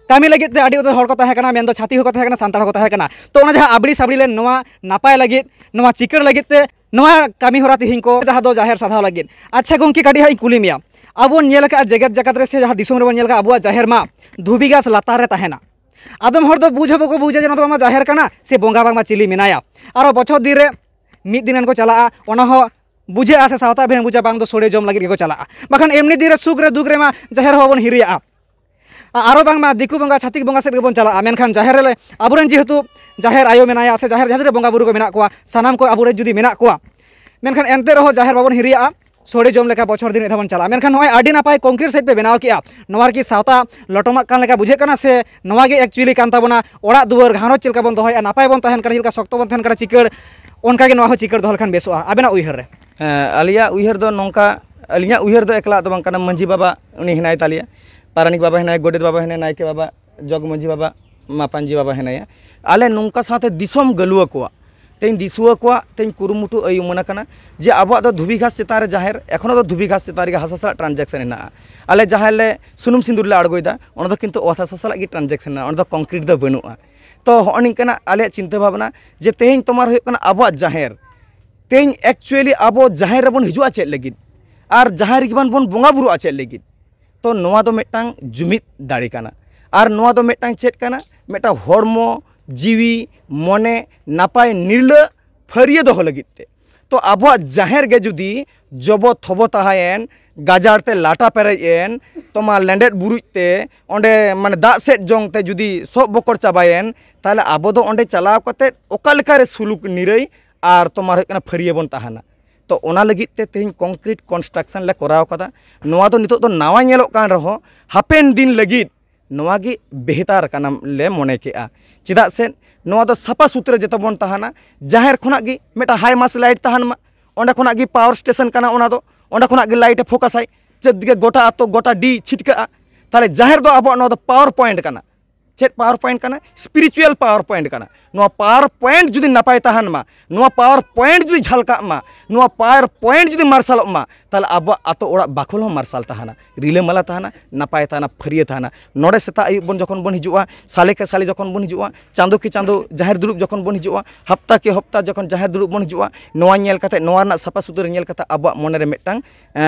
ᱠᱟᱹᱢᱤ ᱞᱟᱹᱜᱤᱫ ᱛᱮ ᱟᱹᱰᱤ ᱩᱛᱟᱹᱨ ᱦᱚᱲ ᱠᱚ ᱛᱟᱦᱮᱸ ᱠᱟᱱᱟ, ᱢᱮᱱᱫᱚ ᱪᱷᱟᱹᱛᱤᱠ ᱦᱚᱸᱠᱚ ᱛᱟᱦᱮᱸ ᱠᱟᱱᱟ, ᱥᱟᱱᱛᱟᱲ ᱦᱚᱸᱠᱚ ᱛᱟᱦᱮᱸ ᱠᱟᱱᱟ᱾ ᱛᱚ ᱚᱱᱟ ᱡᱟᱦᱟᱸ ᱟᱵᱲᱤ ᱥᱟᱵᱲᱤ ᱞᱮᱱ, ᱱᱚᱣᱟ ᱱᱟᱯᱟᱭ ᱞᱟᱹᱜᱤᱫ, ᱱᱚᱣᱟ ᱪᱤᱠᱟᱹᱲ ᱞᱟᱹᱜᱤᱫ ᱛᱮ ᱱᱚᱣᱟ ᱠᱟᱹᱢᱤ ᱦᱚᱨᱟ ᱛᱮᱦᱮᱧ ᱠᱚ ᱡᱟᱦᱟᱸ ᱫᱚ ᱡᱟᱦᱮᱨ ᱥᱟᱫᱷᱟᱣ ᱞᱟᱹᱜᱤᱫ᱾ ᱟᱪᱪᱷᱟ ᱜᱚᱢᱠᱮ, ᱠᱟᱹᱴᱤᱡ ᱦᱟᱸᱜ ᱤᱧ ᱠᱩᱞᱤ ᱢᱮᱭᱟ, ᱟᱵᱚ ᱵᱚᱱ ᱧᱮᱞ ᱟᱠᱟᱫᱼᱟ ᱡᱮᱜᱮᱛ ᱡᱟᱠᱟᱛ ᱨᱮ ᱥᱮ ᱡᱟᱦᱟᱸ ᱫᱤᱥᱚᱢ ᱨᱮᱵᱚᱱ ᱧᱮᱞ ᱟᱠᱟᱫᱼᱟ, ᱟᱵᱚᱣᱟᱜ ᱡᱟᱦᱮᱨ ᱢᱟ ᱫᱷᱩᱵᱤ ᱜᱷᱟᱥ ᱞᱟᱛᱟᱨ ᱨᱮ ᱛᱟᱦᱮᱱᱟ᱾ ᱟᱫᱚᱢ ᱦᱚᱲ ᱫᱚ ᱵᱩᱡᱽ ᱦᱚᱸ ᱵᱟᱠᱚ ᱵᱩᱡᱟ ᱡᱮ ᱱᱚᱣᱟ ᱫᱚ ᱵᱟᱝᱢᱟ ᱡᱟᱦᱮᱨ ᱠᱟᱱᱟ ᱥᱮ ᱵᱚᱸᱜᱟ ᱵᱟᱝᱢᱟ ᱪᱤᱞᱤ ᱢᱮᱱᱟᱭᱟ᱾ ᱟᱨᱚ ᱵᱚᱪᱷᱚᱨ ᱫᱤᱱ ᱨᱮ ᱢᱤᱫ ᱫᱤᱱ ᱜᱟᱱ ᱠᱚ ᱪᱟᱞᱟᱜᱼᱟ, ᱚᱱᱟ ᱦᱚᱸ ᱵᱩᱡᱷᱟᱹᱜᱼᱟ ᱥᱮ ᱥᱟᱶᱛᱟ ᱵᱮᱱ ᱵᱩᱡᱟ, ᱵᱟᱝ ᱫᱚ ᱥᱳᱲᱮ ᱡᱚᱢ ᱞᱟᱹᱜᱤᱫ ᱜᱮᱠᱚ ᱪᱟᱞᱟᱜᱼᱟ᱾ ᱵᱟᱠᱷᱟᱱ ᱮᱢᱱᱤ ᱫᱤᱱ ᱨᱮ ᱥᱩᱠ ᱨᱮ ᱫᱩᱠ ᱨᱮᱢᱟ ᱡᱟᱦᱮᱨ ᱦᱚᱸ ᱵᱟᱵᱚᱱ ᱦᱤᱨᱤᱭᱟᱜᱼᱟ᱾ ᱟ-, ᱟᱨᱚ ᱵᱟᱝᱢᱟ ᱫᱤᱠᱩ ᱵᱚᱸᱜᱟ, ᱪᱷᱟᱹᱛᱤᱠ ᱵᱚᱸᱜᱟ ᱥᱮᱫ ᱜᱮᱵᱚᱱ ᱪᱟᱞᱟᱜᱼᱟ᱾ ᱢᱮᱱᱠᱷᱟᱱ ᱡᱟᱦᱮᱨ ᱨᱮ ᱟᱵᱚᱨᱮᱱ ᱡᱮᱦᱮᱛᱩ ᱡᱟᱦᱮᱨ ᱟᱭᱳ ᱢᱮᱱᱟᱭᱟ ᱥᱮ ᱡᱟᱦᱮᱨ ᱡᱟᱦᱮᱨ ᱨᱮ ᱵᱚᱸᱜᱟ ᱵᱩᱨᱩ ᱠᱚ ᱢᱮᱱᱟᱜ ᱠᱚᱣᱟ, ᱥᱟᱱᱟᱢ ᱠᱚ ᱟᱵᱚᱨᱮᱱ ᱡᱩᱫᱤ ᱢᱮᱱᱟᱜ ᱠᱚᱣᱟ, ᱢᱮᱱᱠᱷᱟᱱ ᱮᱱᱛᱮ ᱨᱮᱦᱚᱸ ᱡᱟᱦᱮᱨ ᱵᱟᱵᱚᱱ ᱦᱤᱨᱤᱭᱟᱜᱼᱟ᱾ ᱥᱳᱲᱮ ᱡᱚᱢ ᱞᱮᱠᱟ ᱵᱚᱪᱷᱚᱨ ᱫᱤᱱ ᱢᱤᱫ ᱫᱷᱟᱣ ᱵᱚᱱ ᱪᱟᱞᱟᱜᱼᱟ᱾ ᱢᱮᱱᱠᱷᱟᱱ ᱱᱚᱜᱼᱚᱭ ᱟᱹᱰᱤ ᱱᱟᱯᱟᱭ ᱠᱚᱝᱠᱨᱤᱴ ᱥᱮᱫ ᱯᱮ ᱵᱮᱱᱟᱣ ᱠᱮᱜᱼᱟ, ᱱᱚᱣᱟ ᱨᱮᱜᱮ ᱥᱟᱶᱛᱟ ᱞᱚᱴᱚᱢᱟᱜ ᱠᱟᱱ ᱞᱮᱠᱟ ᱵᱩᱡᱷᱟᱹᱜ ᱠᱟᱱᱟ, ᱥᱮ ᱱᱚᱣᱟ ᱜᱮ ᱮᱠᱪᱩᱭᱮᱞᱤ ᱠᱟᱱ ᱛᱟᱵᱚᱱᱟ ᱚᱲᱟᱜ ᱫᱩᱣᱟᱹᱨ ᱜᱷᱟᱨᱚᱸᱡᱽ ᱪᱮᱫ ᱞᱮᱠᱟ ᱵᱚᱱ ᱫᱚᱦᱚᱭᱮᱫᱼᱟ, ᱱᱟᱯᱟᱭ ᱵᱚᱱ ᱛᱟᱦᱮᱱ ᱠᱟᱱᱟ, ᱪᱮᱫ ᱞᱮᱠᱟ ᱥᱚᱠᱛᱚ ᱵᱚᱱ ᱛᱟᱦᱮᱱ ᱠᱟᱱᱟ ᱪᱤᱠᱟᱹᱲ, ᱚᱱᱠᱟ ᱜᱮ ᱱᱚᱣᱟ ᱦᱚᱸ ᱪᱤᱠᱟᱹᱲ ᱫᱚᱦᱚ ᱞᱮᱠᱷᱟᱱ ᱵᱮᱥᱚᱜᱼᱟ ᱟᱵᱮᱱᱟᱜ ᱩᱭᱦᱟᱹᱨ ᱨᱮ? ᱦᱮᱸ, ᱟᱹᱞᱤᱧᱟᱜ ᱩᱭᱦᱟᱹᱨ ᱫᱚ ᱱᱚᱝᱠᱟ, ᱟᱹᱞᱤᱧᱟᱜ ᱩᱭᱦᱟᱹᱨ ᱫᱚ ᱮᱠᱞᱟ ᱫᱚ ᱵᱟᱝ ᱠᱟᱱᱟ, ᱢᱟᱹᱡᱷᱤ ᱵᱟᱵᱟ ᱩᱱᱤ ᱦᱮᱱᱟᱭ ᱛᱟᱞᱮᱭᱟ, ᱯᱟᱨᱟᱱᱤᱠ ᱵᱟᱵᱟ ᱦᱮᱱᱟᱭ, ᱜᱚᱰᱮᱛ ᱵᱟᱵᱟ ᱦᱮᱱᱟᱭ, ᱱᱟᱭᱠᱮ ᱵᱟᱵᱟ, ᱡᱚᱜᱽ ᱢᱟᱹᱡᱷᱤ ᱵᱟᱵᱟ, ᱢᱟᱯᱟᱱᱡᱤ ᱵᱟᱵᱟ ᱦᱮᱱᱟᱭᱟ᱾ ᱟᱞᱮ ᱱᱚᱝᱠᱟ ᱥᱟᱶᱛᱮ ᱫᱤᱥᱚᱢ ᱜᱟᱹᱞᱩᱣᱟᱹ ᱠᱚᱣᱟᱜ ᱛᱮᱦᱮᱧ ᱫᱤᱥᱩᱣᱟᱹ ᱠᱚᱣᱟᱜ ᱛᱮᱦᱮᱧ ᱠᱩᱨᱩᱢᱩᱴᱩ ᱟᱹᱭᱩᱢᱟᱹᱱ ᱟᱠᱟᱱᱟ ᱡᱮ ᱟᱵᱚᱣᱟᱜ ᱫᱚ ᱫᱷᱩᱵᱤ ᱜᱷᱟᱥ ᱪᱮᱛᱟᱱ ᱨᱮ ᱡᱟᱦᱮᱨ, ᱮᱠᱷᱚᱱᱚ ᱫᱚ ᱫᱷᱩᱵᱤ ᱜᱷᱟᱥ ᱪᱮᱛᱟᱱ ᱨᱮᱜᱮ ᱦᱟᱥᱟ ᱥᱟᱞᱟᱜ ᱴᱨᱟᱱᱡᱮᱠᱥᱚᱱ ᱦᱮᱱᱟᱜᱼᱟ᱾ ᱟᱞᱮ ᱡᱟᱦᱮᱨ ᱞᱮ ᱥᱩᱱᱩᱢ ᱥᱤᱸᱫᱩᱨ ᱞᱮ ᱟᱬᱜᱚᱭᱮᱫᱟ, ᱚᱱᱟ ᱫᱚ ᱠᱤᱱᱛᱩ ᱚᱛ ᱦᱟᱥᱟ ᱥᱟᱞᱟᱜ ᱜᱮ ᱴᱨᱟᱱᱡᱮᱠᱥᱚᱱ ᱦᱮᱱᱟᱜᱼᱟ, ᱚᱸᱰᱮ ᱫᱚ ᱠᱚᱝᱠᱨᱤᱴ ᱫᱚ ᱵᱟᱹᱱᱩᱜᱼᱟ᱾ ᱛᱚ ᱦᱚᱸᱜᱼᱚ ᱱᱤᱝᱠᱟᱱᱟᱜ ᱟᱞᱮᱭᱟᱜ ᱪᱤᱱᱛᱟᱹ ᱵᱷᱟᱵᱽᱱᱟ ᱡᱮ ᱛᱮᱦᱮᱧ ᱛᱳᱢᱟᱨ ᱦᱩᱭᱩᱜ ᱠᱟᱱᱟ ᱟᱵᱚᱣᱟᱜ ᱡᱟᱦᱮᱨ, ᱛᱮᱦᱮᱧ ᱮᱠᱪᱩᱭᱮᱞᱤ ᱟᱵᱚ ᱡᱟᱦᱮᱨ ᱨᱮᱵᱚᱱ ᱦᱤᱡᱩᱜᱼᱟ ᱪᱮᱫ ᱞᱟᱹᱜᱤᱫ, ᱟᱨ ᱡᱟᱦᱮᱨ ᱨᱮᱜᱮ ᱵᱚᱱ ᱵᱚᱸᱜᱟ ᱵᱩᱨᱩᱜᱼᱟ ᱪᱮᱫ ᱞᱟᱹᱜᱤᱫ? ᱛᱚ ᱱᱚᱣᱟ ᱫᱚ ᱢᱤᱫᱴᱟᱝ ᱡᱩᱢᱤᱫ ᱫᱟᱲᱮ ᱠᱟᱱᱟ᱾ ᱟᱨ ᱱᱚᱣᱟ ᱫᱚ ᱢᱤᱫᱴᱟᱝ ᱪᱮᱫ ᱠᱟᱱᱟ? ᱢᱤᱫᱴᱟᱝ ᱦᱚᱲᱢᱚ, ᱡᱤᱣᱤ, ᱢᱚᱱᱮ ᱱᱟᱯᱟᱭ ᱱᱤᱨᱞᱟᱹ ᱯᱷᱟᱹᱨᱭᱟᱹ ᱫᱚᱦᱚ ᱞᱟᱹᱜᱤᱫ ᱛᱮ᱾ ᱛᱚ ᱟᱵᱚᱣᱟᱜ ᱡᱟᱦᱮᱨ ᱜᱮ ᱡᱩᱫᱤ ᱡᱚᱵᱚ ᱛᱷᱚᱵᱚ ᱛᱟᱦᱮᱸᱭᱮᱱ, ᱜᱟᱡᱟᱲ ᱛᱮ ᱞᱟᱴᱟ ᱯᱮᱨᱮᱡ ᱮᱱ, ᱛᱚᱢᱟ ᱞᱮᱸᱰᱮᱫ ᱵᱩᱨᱩᱡ ᱛᱮ ᱚᱸᱰᱮ ᱢᱟᱱᱮ ᱫᱟᱜ ᱥᱮᱫ ᱡᱚᱝ ᱛᱮ ᱡᱩᱫᱤ ᱥᱚᱜ ᱵᱚᱠᱚᱲ ᱪᱟᱵᱟᱭᱮᱱ, ᱛᱟᱦᱚᱞᱮ ᱟᱵᱚ ᱫᱚ ᱚᱸᱰᱮ ᱪᱟᱞᱟᱣ ᱠᱟᱛᱮ ᱚᱠᱟ ᱞᱮᱠᱟᱨᱮ ᱥᱩᱞᱩᱠ ᱱᱤᱨᱟᱹᱭ ᱟᱨ ᱛᱚᱢᱟᱨ ᱦᱩᱭᱩᱜ ᱠᱟᱱᱟ ᱯᱷᱟᱹᱨᱭᱟᱹ ᱵᱚᱱ ᱛᱟᱦᱮᱱᱟ? ᱛᱚ ᱚᱱᱟ ᱞᱟᱹᱜᱤᱫ ᱛᱮ ᱛᱮᱦᱮᱧ ᱠᱚᱝᱠᱨᱤᱴ ᱠᱚᱱᱥᱴᱨᱟᱠᱥᱚᱱ ᱞᱮ ᱠᱚᱨᱟᱣ ᱠᱟᱫᱟ᱾ ᱱᱚᱣᱟ ᱫᱚ ᱱᱤᱛᱚᱜ ᱫᱚ ᱱᱟᱣᱟ ᱧᱮᱞᱚᱜ ᱠᱟᱱ ᱨᱮᱦᱚᱸ ᱦᱟᱯᱮᱱ ᱫᱤᱱ ᱞᱟᱹᱜᱤᱫ ᱱᱚᱣᱟ ᱜᱮ ᱵᱮᱦᱛᱟᱨ ᱠᱟᱱᱟ ᱞᱮ ᱢᱚᱱᱮ ᱠᱮᱜᱼᱟ᱾ ᱪᱮᱫᱟᱜ ᱥᱮ ᱱᱚᱣᱟ ᱫᱚ ᱥᱟᱯᱷᱟ ᱥᱩᱛᱨᱟᱹ ᱡᱚᱛᱚ ᱵᱚᱱ ᱛᱟᱦᱮᱱᱟ᱾ ᱡᱟᱦᱮᱨ ᱠᱷᱚᱱᱟᱜ ᱜᱮ ᱢᱤᱫᱴᱟᱝ ᱦᱟᱭ ᱢᱟᱥ ᱞᱟᱭᱤᱴ ᱛᱟᱦᱮᱱ ᱢᱟ, ᱚᱸᱰᱮ ᱠᱷᱚᱱᱟᱜ ᱜᱮ ᱯᱟᱣᱟᱨ ᱥᱴᱮᱥᱚᱱ ᱠᱟᱱᱟ ᱚᱱᱟ ᱫᱚ, ᱚᱸᱰᱮ ᱠᱷᱚᱱᱟᱜ ᱜᱮ ᱞᱟᱭᱤᱴ ᱮ ᱯᱷᱳᱠᱟᱥᱟᱭ, ᱪᱮᱫ ᱫᱤᱠᱮ ᱜᱚᱴᱟ ᱟᱛᱳ ᱜᱚᱴᱟ ᱰᱤ ᱪᱷᱤᱴᱠᱟᱹᱜᱼᱟ᱾ ᱛᱟᱦᱚᱞᱮ ᱡᱟᱦᱮᱨ ᱫᱚ ᱟᱵᱚᱣᱟᱜ ᱱᱚᱣᱟ ᱫᱚ ᱯᱟᱣᱟᱨ ᱯᱚᱭᱮᱱᱴ ᱠᱟᱱᱟ᱾ ᱪᱮᱫ ᱯᱟᱣᱟᱨ ᱯᱚᱭᱮᱱᱴ ᱠᱟᱱᱟ? ᱥᱯᱤᱨᱤᱪᱩᱣᱟᱞ ᱯᱟᱣᱟᱨ ᱯᱚᱭᱮᱱᱴ ᱠᱟᱱᱟ᱾ ᱱᱚᱣᱟ ᱯᱟᱣᱟᱨ ᱯᱚᱭᱮᱱᱴ ᱡᱩᱫᱤ ᱱᱟᱯᱟᱭ ᱛᱟᱦᱮᱱ ᱢᱟ, ᱱᱚᱣᱟ ᱯᱟᱣᱟᱨ ᱯᱚᱭᱮᱱᱴ ᱡᱩᱫᱤ ᱡᱷᱟᱞᱠᱟᱜ ᱢᱟ, ᱱᱚᱣᱟ ᱯᱟᱣᱟᱨ ᱯᱚᱭᱮᱱᱴ ᱡᱩᱫᱤ ᱢᱟᱨᱥᱟᱞᱚᱜ ᱢᱟ, ᱛᱟᱦᱚᱞᱮ ᱟᱵᱚᱣᱟᱜ ᱟᱛᱳ ᱚᱲᱟᱜ ᱵᱟᱠᱷᱳᱞ ᱦᱚᱸ ᱢᱟᱨᱥᱟᱞ ᱛᱟᱦᱮᱱᱟ, ᱨᱤᱞᱟᱹᱢᱟᱞᱟ ᱛᱟᱦᱮᱱᱟ, ᱱᱟᱯᱟᱭ ᱛᱟᱦᱮᱱᱟ, ᱯᱷᱟᱹᱨᱭᱟᱹ ᱛᱟᱦᱮᱱᱟ᱾ ᱱᱚᱰᱮ ᱥᱮᱛᱟᱜ ᱟᱹᱭᱩᱵ ᱵᱚᱱ ᱡᱚᱠᱷᱚᱱ ᱵᱚᱱ ᱦᱤᱡᱩᱜᱼᱟ, ᱥᱟᱞᱮ ᱠᱮ ᱥᱟᱞᱮ ᱡᱚᱠᱷᱚᱱ ᱵᱚᱱ ᱦᱤᱡᱩᱜᱼᱟ, ᱪᱟᱸᱫᱚ ᱠᱮ ᱪᱟᱸᱫᱚ ᱡᱟᱦᱮᱨ ᱫᱩᱲᱩᱵ ᱡᱚᱠᱷᱚᱱ ᱵᱚᱱ ᱦᱤᱡᱩᱜᱼᱟ, ᱦᱟᱯᱛᱟ ᱠᱮ ᱦᱟᱯᱛᱟ ᱡᱚᱠᱷᱚᱱ ᱡᱟᱦᱮᱨ ᱫᱩᱲᱩᱵ ᱵᱚᱱ ᱦᱤᱡᱩᱜᱼᱟ, ᱱᱚᱣᱟ ᱧᱮᱞ ᱠᱟᱛᱮ, ᱱᱚᱣᱟ ᱨᱮᱱᱟᱜ ᱥᱟᱯᱷᱟ ᱥᱩᱛᱨᱟᱹ ᱧᱮᱞ ᱠᱟᱛᱮ ᱟᱵᱚᱣᱟᱜ ᱢᱚᱱᱮ ᱨᱮ ᱢᱤᱫᱴᱟᱝ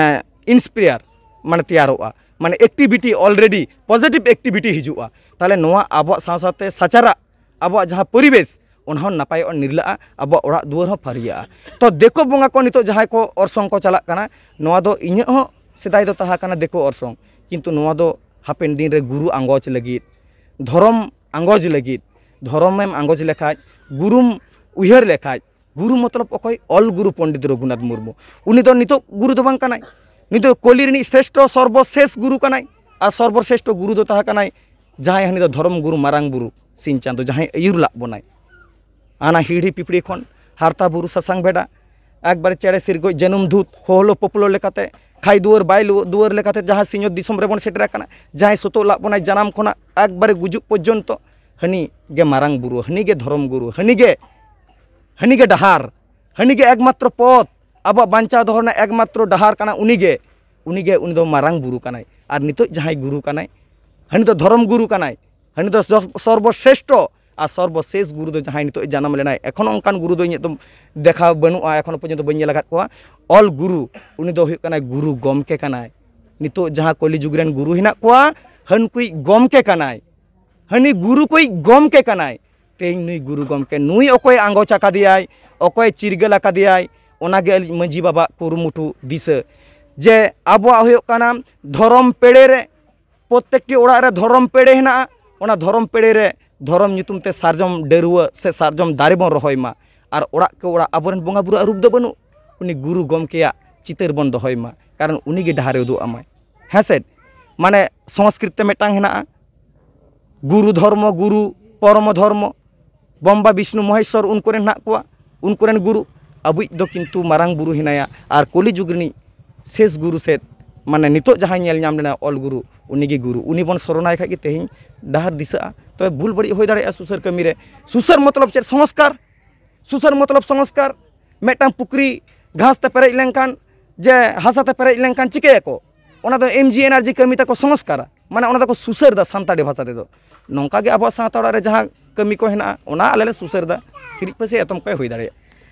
ᱤᱱᱥᱯᱟᱭᱟᱨ ᱢᱟᱱᱮ ᱛᱮᱭᱟᱨᱚᱜᱼᱟ, ᱢᱟᱱᱮ ᱮᱠᱴᱤᱵᱷᱤᱴᱤ, ᱚᱞᱨᱮᱰᱤ ᱯᱚᱡᱤᱴᱤᱵᱷ ᱮᱠᱴᱤᱵᱷᱤᱴᱤ ᱦᱤᱡᱩᱜᱼᱟ᱾ ᱛᱟᱦᱚᱞᱮ ᱱᱚᱣᱟ ᱟᱵᱚᱣᱟᱜ ᱥᱟᱶ ᱥᱟᱶᱛᱮ ᱥᱟᱪᱟᱨᱟᱜ ᱟᱵᱚᱣᱟᱜ ᱡᱟᱦᱟᱸ ᱯᱚᱨᱤᱵᱮᱥ, ᱚᱱᱟ ᱦᱚᱸ ᱱᱟᱯᱟᱭᱚᱜᱼᱟ, ᱱᱤᱨᱞᱟᱹᱜᱼᱟ, ᱟᱵᱚᱣᱟᱜ ᱚᱲᱟᱜ ᱫᱩᱣᱟᱹᱨ ᱦᱚᱸ ᱯᱷᱟᱹᱨᱭᱟᱹᱜᱼᱟ᱾ ᱛᱚ ᱫᱤᱠᱩ ᱵᱚᱸᱜᱟ ᱠᱚ ᱱᱤᱛᱚᱜ ᱡᱟᱦᱟᱸᱭ ᱠᱚ ᱚᱨᱥᱚᱝ ᱠᱚ ᱪᱟᱞᱟᱜ ᱠᱟᱱᱟ, ᱱᱚᱣᱟ ᱫᱚ ᱤᱧᱟᱹᱜ ᱦᱚᱸ ᱥᱮᱫᱟᱭ ᱫᱚ ᱛᱟᱦᱮᱸ ᱠᱟᱱᱟ ᱫᱤᱠᱩ ᱚᱨᱥᱚᱝ, ᱠᱤᱱᱛᱩ ᱱᱚᱣᱟ ᱫᱚ ᱦᱟᱯᱮᱱ ᱫᱤᱱ ᱨᱮ ᱜᱩᱨᱩ ᱟᱸᱜᱚᱪ ᱞᱟᱹᱜᱤᱫ, ᱫᱷᱚᱨᱚᱢ ᱟᱸᱜᱚᱪ ᱞᱟᱹᱜᱤᱫ, ᱫᱷᱚᱨᱚᱢᱮᱢ ᱟᱸᱜᱚᱪ ᱞᱮᱠᱷᱟᱡ, ᱜᱩᱨᱩᱢ ᱩᱭᱦᱟᱹᱨ ᱞᱮᱠᱷᱟᱡ, ᱜᱩᱨᱩ ᱢᱚᱛᱞᱚᱵ ᱚᱠᱚᱭ? ᱚᱞ ᱜᱩᱨᱩ ᱯᱚᱱᱰᱤᱛ ᱨᱚᱜᱷᱩᱱᱟᱛᱷ ᱢᱩᱨᱢᱩ᱾ ᱩᱱᱤ ᱫᱚ ᱱᱤᱛᱚᱜ ᱜᱩᱨᱩ ᱫᱚ ᱵᱟᱝ ᱠᱟᱱᱟᱭ, ᱩᱱᱤ ᱫᱚ ᱠᱚᱞᱤ ᱨᱤᱱᱤᱡ ᱥᱨᱮᱥᱴᱷᱚ ᱥᱚᱨᱵᱚᱥᱮᱥ ᱜᱩᱨᱩ ᱠᱟᱱᱟᱭ᱾ ᱟᱨ ᱥᱚᱨᱵᱚᱥᱨᱮᱥᱴᱷᱚ ᱜᱩᱨᱩ ᱫᱚ ᱛᱟᱦᱮᱸ ᱠᱟᱱᱟᱭ ᱡᱟᱦᱟᱸᱭ ᱦᱟᱹᱱᱤ ᱫᱚ ᱫᱷᱚᱨᱚᱢ ᱜᱩᱨᱩ ᱢᱟᱨᱟᱝ ᱵᱩᱨᱩ ᱥᱤᱧ ᱪᱟᱸᱫᱚ ᱡᱟᱦᱟᱸᱭ ᱟᱹᱭᱩᱨ ᱞᱟᱜ ᱵᱚᱱᱟᱭ᱾ ᱟᱱᱟ ᱦᱤᱦᱤᱲᱤ ᱯᱤᱯᱤᱲᱤ ᱠᱷᱚᱱ ᱦᱟᱨᱛᱟ ᱵᱩᱨᱩ ᱥᱟᱥᱟᱝ ᱵᱷᱮᱰᱟ, ᱮᱠᱵᱟᱨᱮ ᱪᱮᱬᱮ ᱥᱤᱨᱜᱚᱡ ᱡᱟᱹᱱᱩᱢ ᱫᱷᱩᱛ, ᱦᱳᱦᱞᱳ ᱯᱳᱯᱞᱳ ᱞᱮᱠᱟᱛᱮ ᱠᱷᱟᱭ ᱫᱩᱣᱟᱹᱨ ᱵᱟᱭ ᱞᱩ-, ᱫᱩᱣᱟᱹᱨ ᱞᱮᱠᱟᱛᱮ ᱡᱟᱦᱟᱸ ᱥᱤᱧᱚᱛ ᱫᱤᱥᱚᱢ ᱨᱮᱵᱚᱱ ᱥᱮᱴᱮᱨ ᱟᱠᱟᱱᱟ, ᱡᱟᱦᱟᱸᱭ ᱥᱩᱛᱩᱜ ᱞᱟᱜ ᱵᱚᱱᱟᱭ ᱡᱟᱱᱟᱢ ᱠᱷᱚᱱᱟᱜ ᱮᱠᱵᱟᱨᱮ ᱜᱩᱡᱩᱜ ᱯᱚᱨᱡᱚᱱᱛᱚ, ᱦᱟᱹᱱᱤ ᱜᱮ ᱢᱟᱨᱟᱝ ᱵᱩᱨᱩ, ᱦᱟᱹᱱᱤ ᱜᱮ ᱫᱷᱚᱨᱚᱢ ᱜᱩᱨᱩ, ᱦᱟᱹᱱᱤ ᱜᱮ, ᱦᱟᱹᱱᱤ ᱜᱮ ᱰᱟᱦᱟᱨ, ᱦᱟᱹᱱᱤ ᱜᱮ ᱮᱠᱢᱟᱛᱨᱚ ᱯᱚᱛᱷ, ᱟᱵᱚᱣᱟᱜ ᱵᱟᱧᱪᱟᱣ ᱫᱚᱦᱚ ᱨᱮᱱᱟᱜ ᱮᱠᱢᱟᱛᱨᱚ ᱰᱟᱦᱟᱨ ᱠᱟᱱᱟ ᱩᱱᱤ ᱜᱮ᱾ ᱩᱱᱤ ᱜᱮ, ᱩᱱᱤ ᱫᱚ ᱢᱟᱨᱟᱝ ᱵᱩᱨᱩ ᱠᱟᱱᱟᱭ᱾ ᱟᱨ ᱱᱤᱛᱚᱜ ᱡᱟᱦᱟᱸᱭ ᱜᱩᱨᱩ ᱠᱟᱱᱟᱭ, ᱦᱟᱹᱱᱤ ᱫᱚ ᱫᱷᱚᱨᱚᱢ ᱜᱩᱨᱩ ᱠᱟᱱᱟᱭ, ᱦᱟᱹᱱᱤ ᱫᱚ ᱥᱚᱨ-, ᱥᱚᱨᱵᱚᱥᱨᱮᱥᱴᱷᱚ᱾ ᱟᱨ ᱥᱚᱨᱵᱚᱥᱮᱥ ᱜᱩᱨᱩ ᱫᱚ ᱡᱟᱦᱟᱸᱭ ᱱᱤᱛᱚᱜ ᱮ ᱡᱟᱱᱟᱢ ᱞᱮᱱᱟᱭ, ᱮᱠᱷᱚᱱᱳ ᱚᱱᱠᱟᱱ ᱜᱩᱨᱩ ᱫᱚ ᱤᱧᱟᱹᱜ ᱫᱚ ᱫᱮᱠᱷᱟᱣ ᱵᱟᱹᱱᱩᱜᱼᱟ, ᱮᱠᱷᱚᱱᱳ ᱯᱚᱨᱡᱚᱱᱛᱚ ᱵᱟᱹᱧ ᱧᱮᱞ ᱟᱠᱟᱫ ᱠᱚᱣᱟ᱾ ᱚᱞ ᱜᱩᱨᱩ, ᱩᱱᱤ ᱫᱚ ᱦᱩᱭᱩᱜ ᱠᱟᱱᱟᱭ ᱜᱩᱨᱩ ᱜᱚᱢᱠᱮ ᱠᱟᱱᱟᱭ᱾ ᱱᱤᱛᱚᱜ ᱡᱟᱦᱟᱸ ᱠᱚᱞᱤ ᱡᱩᱜᱽ ᱨᱮᱱ ᱜᱩᱨᱩ ᱦᱮᱱᱟᱜ ᱠᱚᱣᱟ, ᱦᱟᱹᱱᱠᱩᱭᱤᱡ ᱜᱚᱢᱠᱮ ᱠᱟᱱᱟᱭ, ᱦᱟᱹᱱᱤ ᱜᱩᱨᱩ ᱠᱚᱭᱤᱡ ᱜᱚᱢᱠᱮ ᱠᱟᱱᱟᱭ᱾ ᱛᱮᱦᱮᱧ ᱱᱩᱭ ᱜᱩᱨᱩ ᱜᱚᱢᱠᱮ, ᱱᱩᱭ ᱚᱠᱚᱭ ᱟᱸᱜᱚᱪ ᱟᱠᱟᱫᱮᱭᱟᱭ, ᱚᱠᱚᱭ ᱪᱤᱨᱜᱟᱹᱞ ᱟᱠᱟᱫᱮᱭᱟᱭ, ᱚᱱᱟᱜᱮ ᱟᱹᱞᱤᱧ ᱢᱟᱹᱡᱷᱤ ᱵᱟᱵᱟᱣᱟᱜ ᱠᱩᱨᱩᱢᱩᱴᱩ ᱫᱤᱥᱟᱹ, ᱡᱮ ᱟᱵᱚᱣᱟᱜ ᱦᱩᱭᱩᱜ ᱠᱟᱱᱟ ᱫᱷᱚᱨᱚᱢ ᱯᱮᱲᱮ ᱨᱮ, ᱯᱨᱚᱛᱮᱠᱴᱤ ᱚᱲᱟᱜ ᱨᱮ ᱫᱷᱚᱨᱚᱢ ᱯᱮᱲᱮ ᱦᱮᱱᱟᱜᱼᱟ᱾ ᱚᱱᱟ ᱫᱷᱚᱨᱚᱢ ᱯᱮᱲᱮ ᱨᱮ ᱫᱷᱚᱨᱚᱢ ᱧᱩᱛᱩᱢ ᱛᱮ ᱥᱟᱨᱡᱚᱢ ᱰᱟᱹᱨᱣᱟᱹ ᱥᱮ ᱥᱟᱨᱡᱚᱢ ᱫᱟᱨᱮ ᱵᱚᱱ ᱨᱚᱦᱚᱭ ᱢᱟ᱾ ᱟᱨ ᱚᱲᱟᱜ ᱠᱮ ᱚᱲᱟᱜ ᱟᱵᱚᱨᱮᱱ ᱵᱚᱸᱜᱟ ᱵᱩᱨᱩᱣᱟᱜ ᱨᱩᱯ ᱫᱚ ᱵᱟᱹᱱᱩᱜ, ᱩᱱᱤ ᱜᱩᱨᱩ ᱜᱚᱢᱠᱮᱭᱟᱜ ᱪᱤᱛᱟᱹᱨ ᱵᱚᱱ ᱫᱚᱦᱚᱭ ᱢᱟ, ᱠᱟᱨᱚᱱ ᱩᱱᱤ ᱜᱮ ᱰᱟᱦᱟᱨᱮ ᱩᱫᱩᱜ ᱟᱢᱟᱭ᱾ ᱦᱮᱸ ᱥᱮ? ᱢᱟᱱᱮ ᱥᱚᱝᱥᱠᱨᱤᱛ ᱛᱮ ᱢᱤᱫᱴᱟᱝ ᱦᱮᱱᱟᱜᱼᱟ, ᱜᱩᱨᱩ ᱫᱷᱚᱨᱢᱚ, ᱜᱩᱨᱩ ᱯᱚᱨᱚᱢᱚ ᱫᱷᱚᱨᱢᱚ, ᱵᱚᱢᱵᱟ ᱵᱤᱥᱱᱩ ᱢᱚᱦᱮᱥᱣᱚᱨ ᱩᱱᱠᱩ ᱨᱮᱱ ᱦᱮᱱᱟᱜ ᱠᱚᱣᱟ, ᱩᱱᱠᱩ ᱨᱮᱱ ᱜᱩᱨᱩ᱾ ᱟᱵᱚᱭᱤᱡ ᱫᱚ ᱠᱤᱱᱛᱩ ᱢᱟᱨᱟᱝ ᱵᱩᱨᱩ ᱦᱮᱱᱟᱭᱟ, ᱟᱨ ᱠᱚᱞᱤ ᱡᱩᱜᱽ ᱨᱤᱱᱤᱡ ᱥᱮᱥ ᱜᱩᱨᱩ ᱥᱮᱫ, ᱢᱟᱱᱮ ᱱᱤᱛᱚᱜ ᱡᱟᱦᱟᱸᱭ ᱧᱮᱞ ᱧᱟᱢ ᱞᱮᱱᱟ ᱚᱞ ᱜᱩᱨᱩ, ᱩᱱᱤᱜᱮ ᱜᱩᱨᱩ᱾ ᱩᱱᱤ ᱵᱚᱱ ᱥᱚᱨᱚᱱᱟᱭ ᱠᱷᱟᱡ ᱜᱮ ᱛᱮᱦᱮᱧ ᱰᱟᱦᱟᱨ ᱫᱤᱥᱟᱹᱜᱼᱟ᱾ ᱛᱚᱵᱮ ᱵᱷᱩᱞ ᱵᱟᱹᱲᱤᱡ ᱦᱩᱭ ᱫᱟᱲᱮᱭᱟᱜᱼᱟ ᱥᱩᱥᱟᱹᱨ ᱠᱟᱹᱢᱤ ᱨᱮ᱾ ᱥᱩᱥᱟᱹᱨ ᱢᱚᱛᱞᱚᱵ ᱪᱮᱫ? ᱥᱚᱝᱥᱠᱟᱨ᱾ ᱥᱩᱥᱟᱹᱨ ᱢᱚᱛᱞᱚᱵ ᱥᱚᱝᱥᱠᱟᱨ᱾ ᱢᱤᱫᱴᱟᱝ ᱯᱩᱠᱷᱨᱤ ᱜᱷᱟᱥ ᱛᱮ ᱯᱮᱨᱮᱡ ᱞᱮᱱᱠᱷᱟᱱ, ᱡᱮ ᱦᱟᱥᱟ ᱛᱮ ᱯᱮᱨᱮᱡ ᱞᱮᱱᱠᱷᱟᱱ ᱪᱤᱠᱟᱹᱭᱟᱠᱚ? ᱚᱱᱟ ᱫᱚ ᱮᱢ ᱡᱤ ᱮᱱ ᱟᱨ ᱡᱤ ᱠᱟᱹᱢᱤ ᱛᱟᱠᱚ ᱥᱚᱝᱥᱠᱟᱨᱟ, ᱢᱟᱱᱮ ᱚᱱᱟ ᱫᱚᱠᱚ ᱥᱩᱥᱟᱹᱨ ᱫᱟ ᱥᱟᱱᱛᱟᱲᱤ ᱵᱷᱟᱥᱟ ᱛᱮᱫᱚ᱾ ᱱᱚᱝᱠᱟ ᱜᱮ ᱟᱵᱚᱣᱟᱜ ᱥᱟᱶᱛᱟ ᱚᱲᱟᱜ ᱨᱮ ᱡᱟᱦᱟᱸ ᱠᱟᱹᱢᱤ ᱠᱚ ᱦᱮᱱᱟᱜᱼᱟ, ᱚᱱᱟ ᱟᱞᱮ ᱞᱮ ᱥᱩᱥᱟᱹᱨ ᱫᱟ᱾ ᱦᱤᱨᱤᱡ ᱯᱟᱹᱥᱤᱨ ᱮᱛᱚᱢ ᱠᱚ ᱦᱩᱭ ᱫᱟᱲᱮᱭᱟᱜᱼᱟ᱾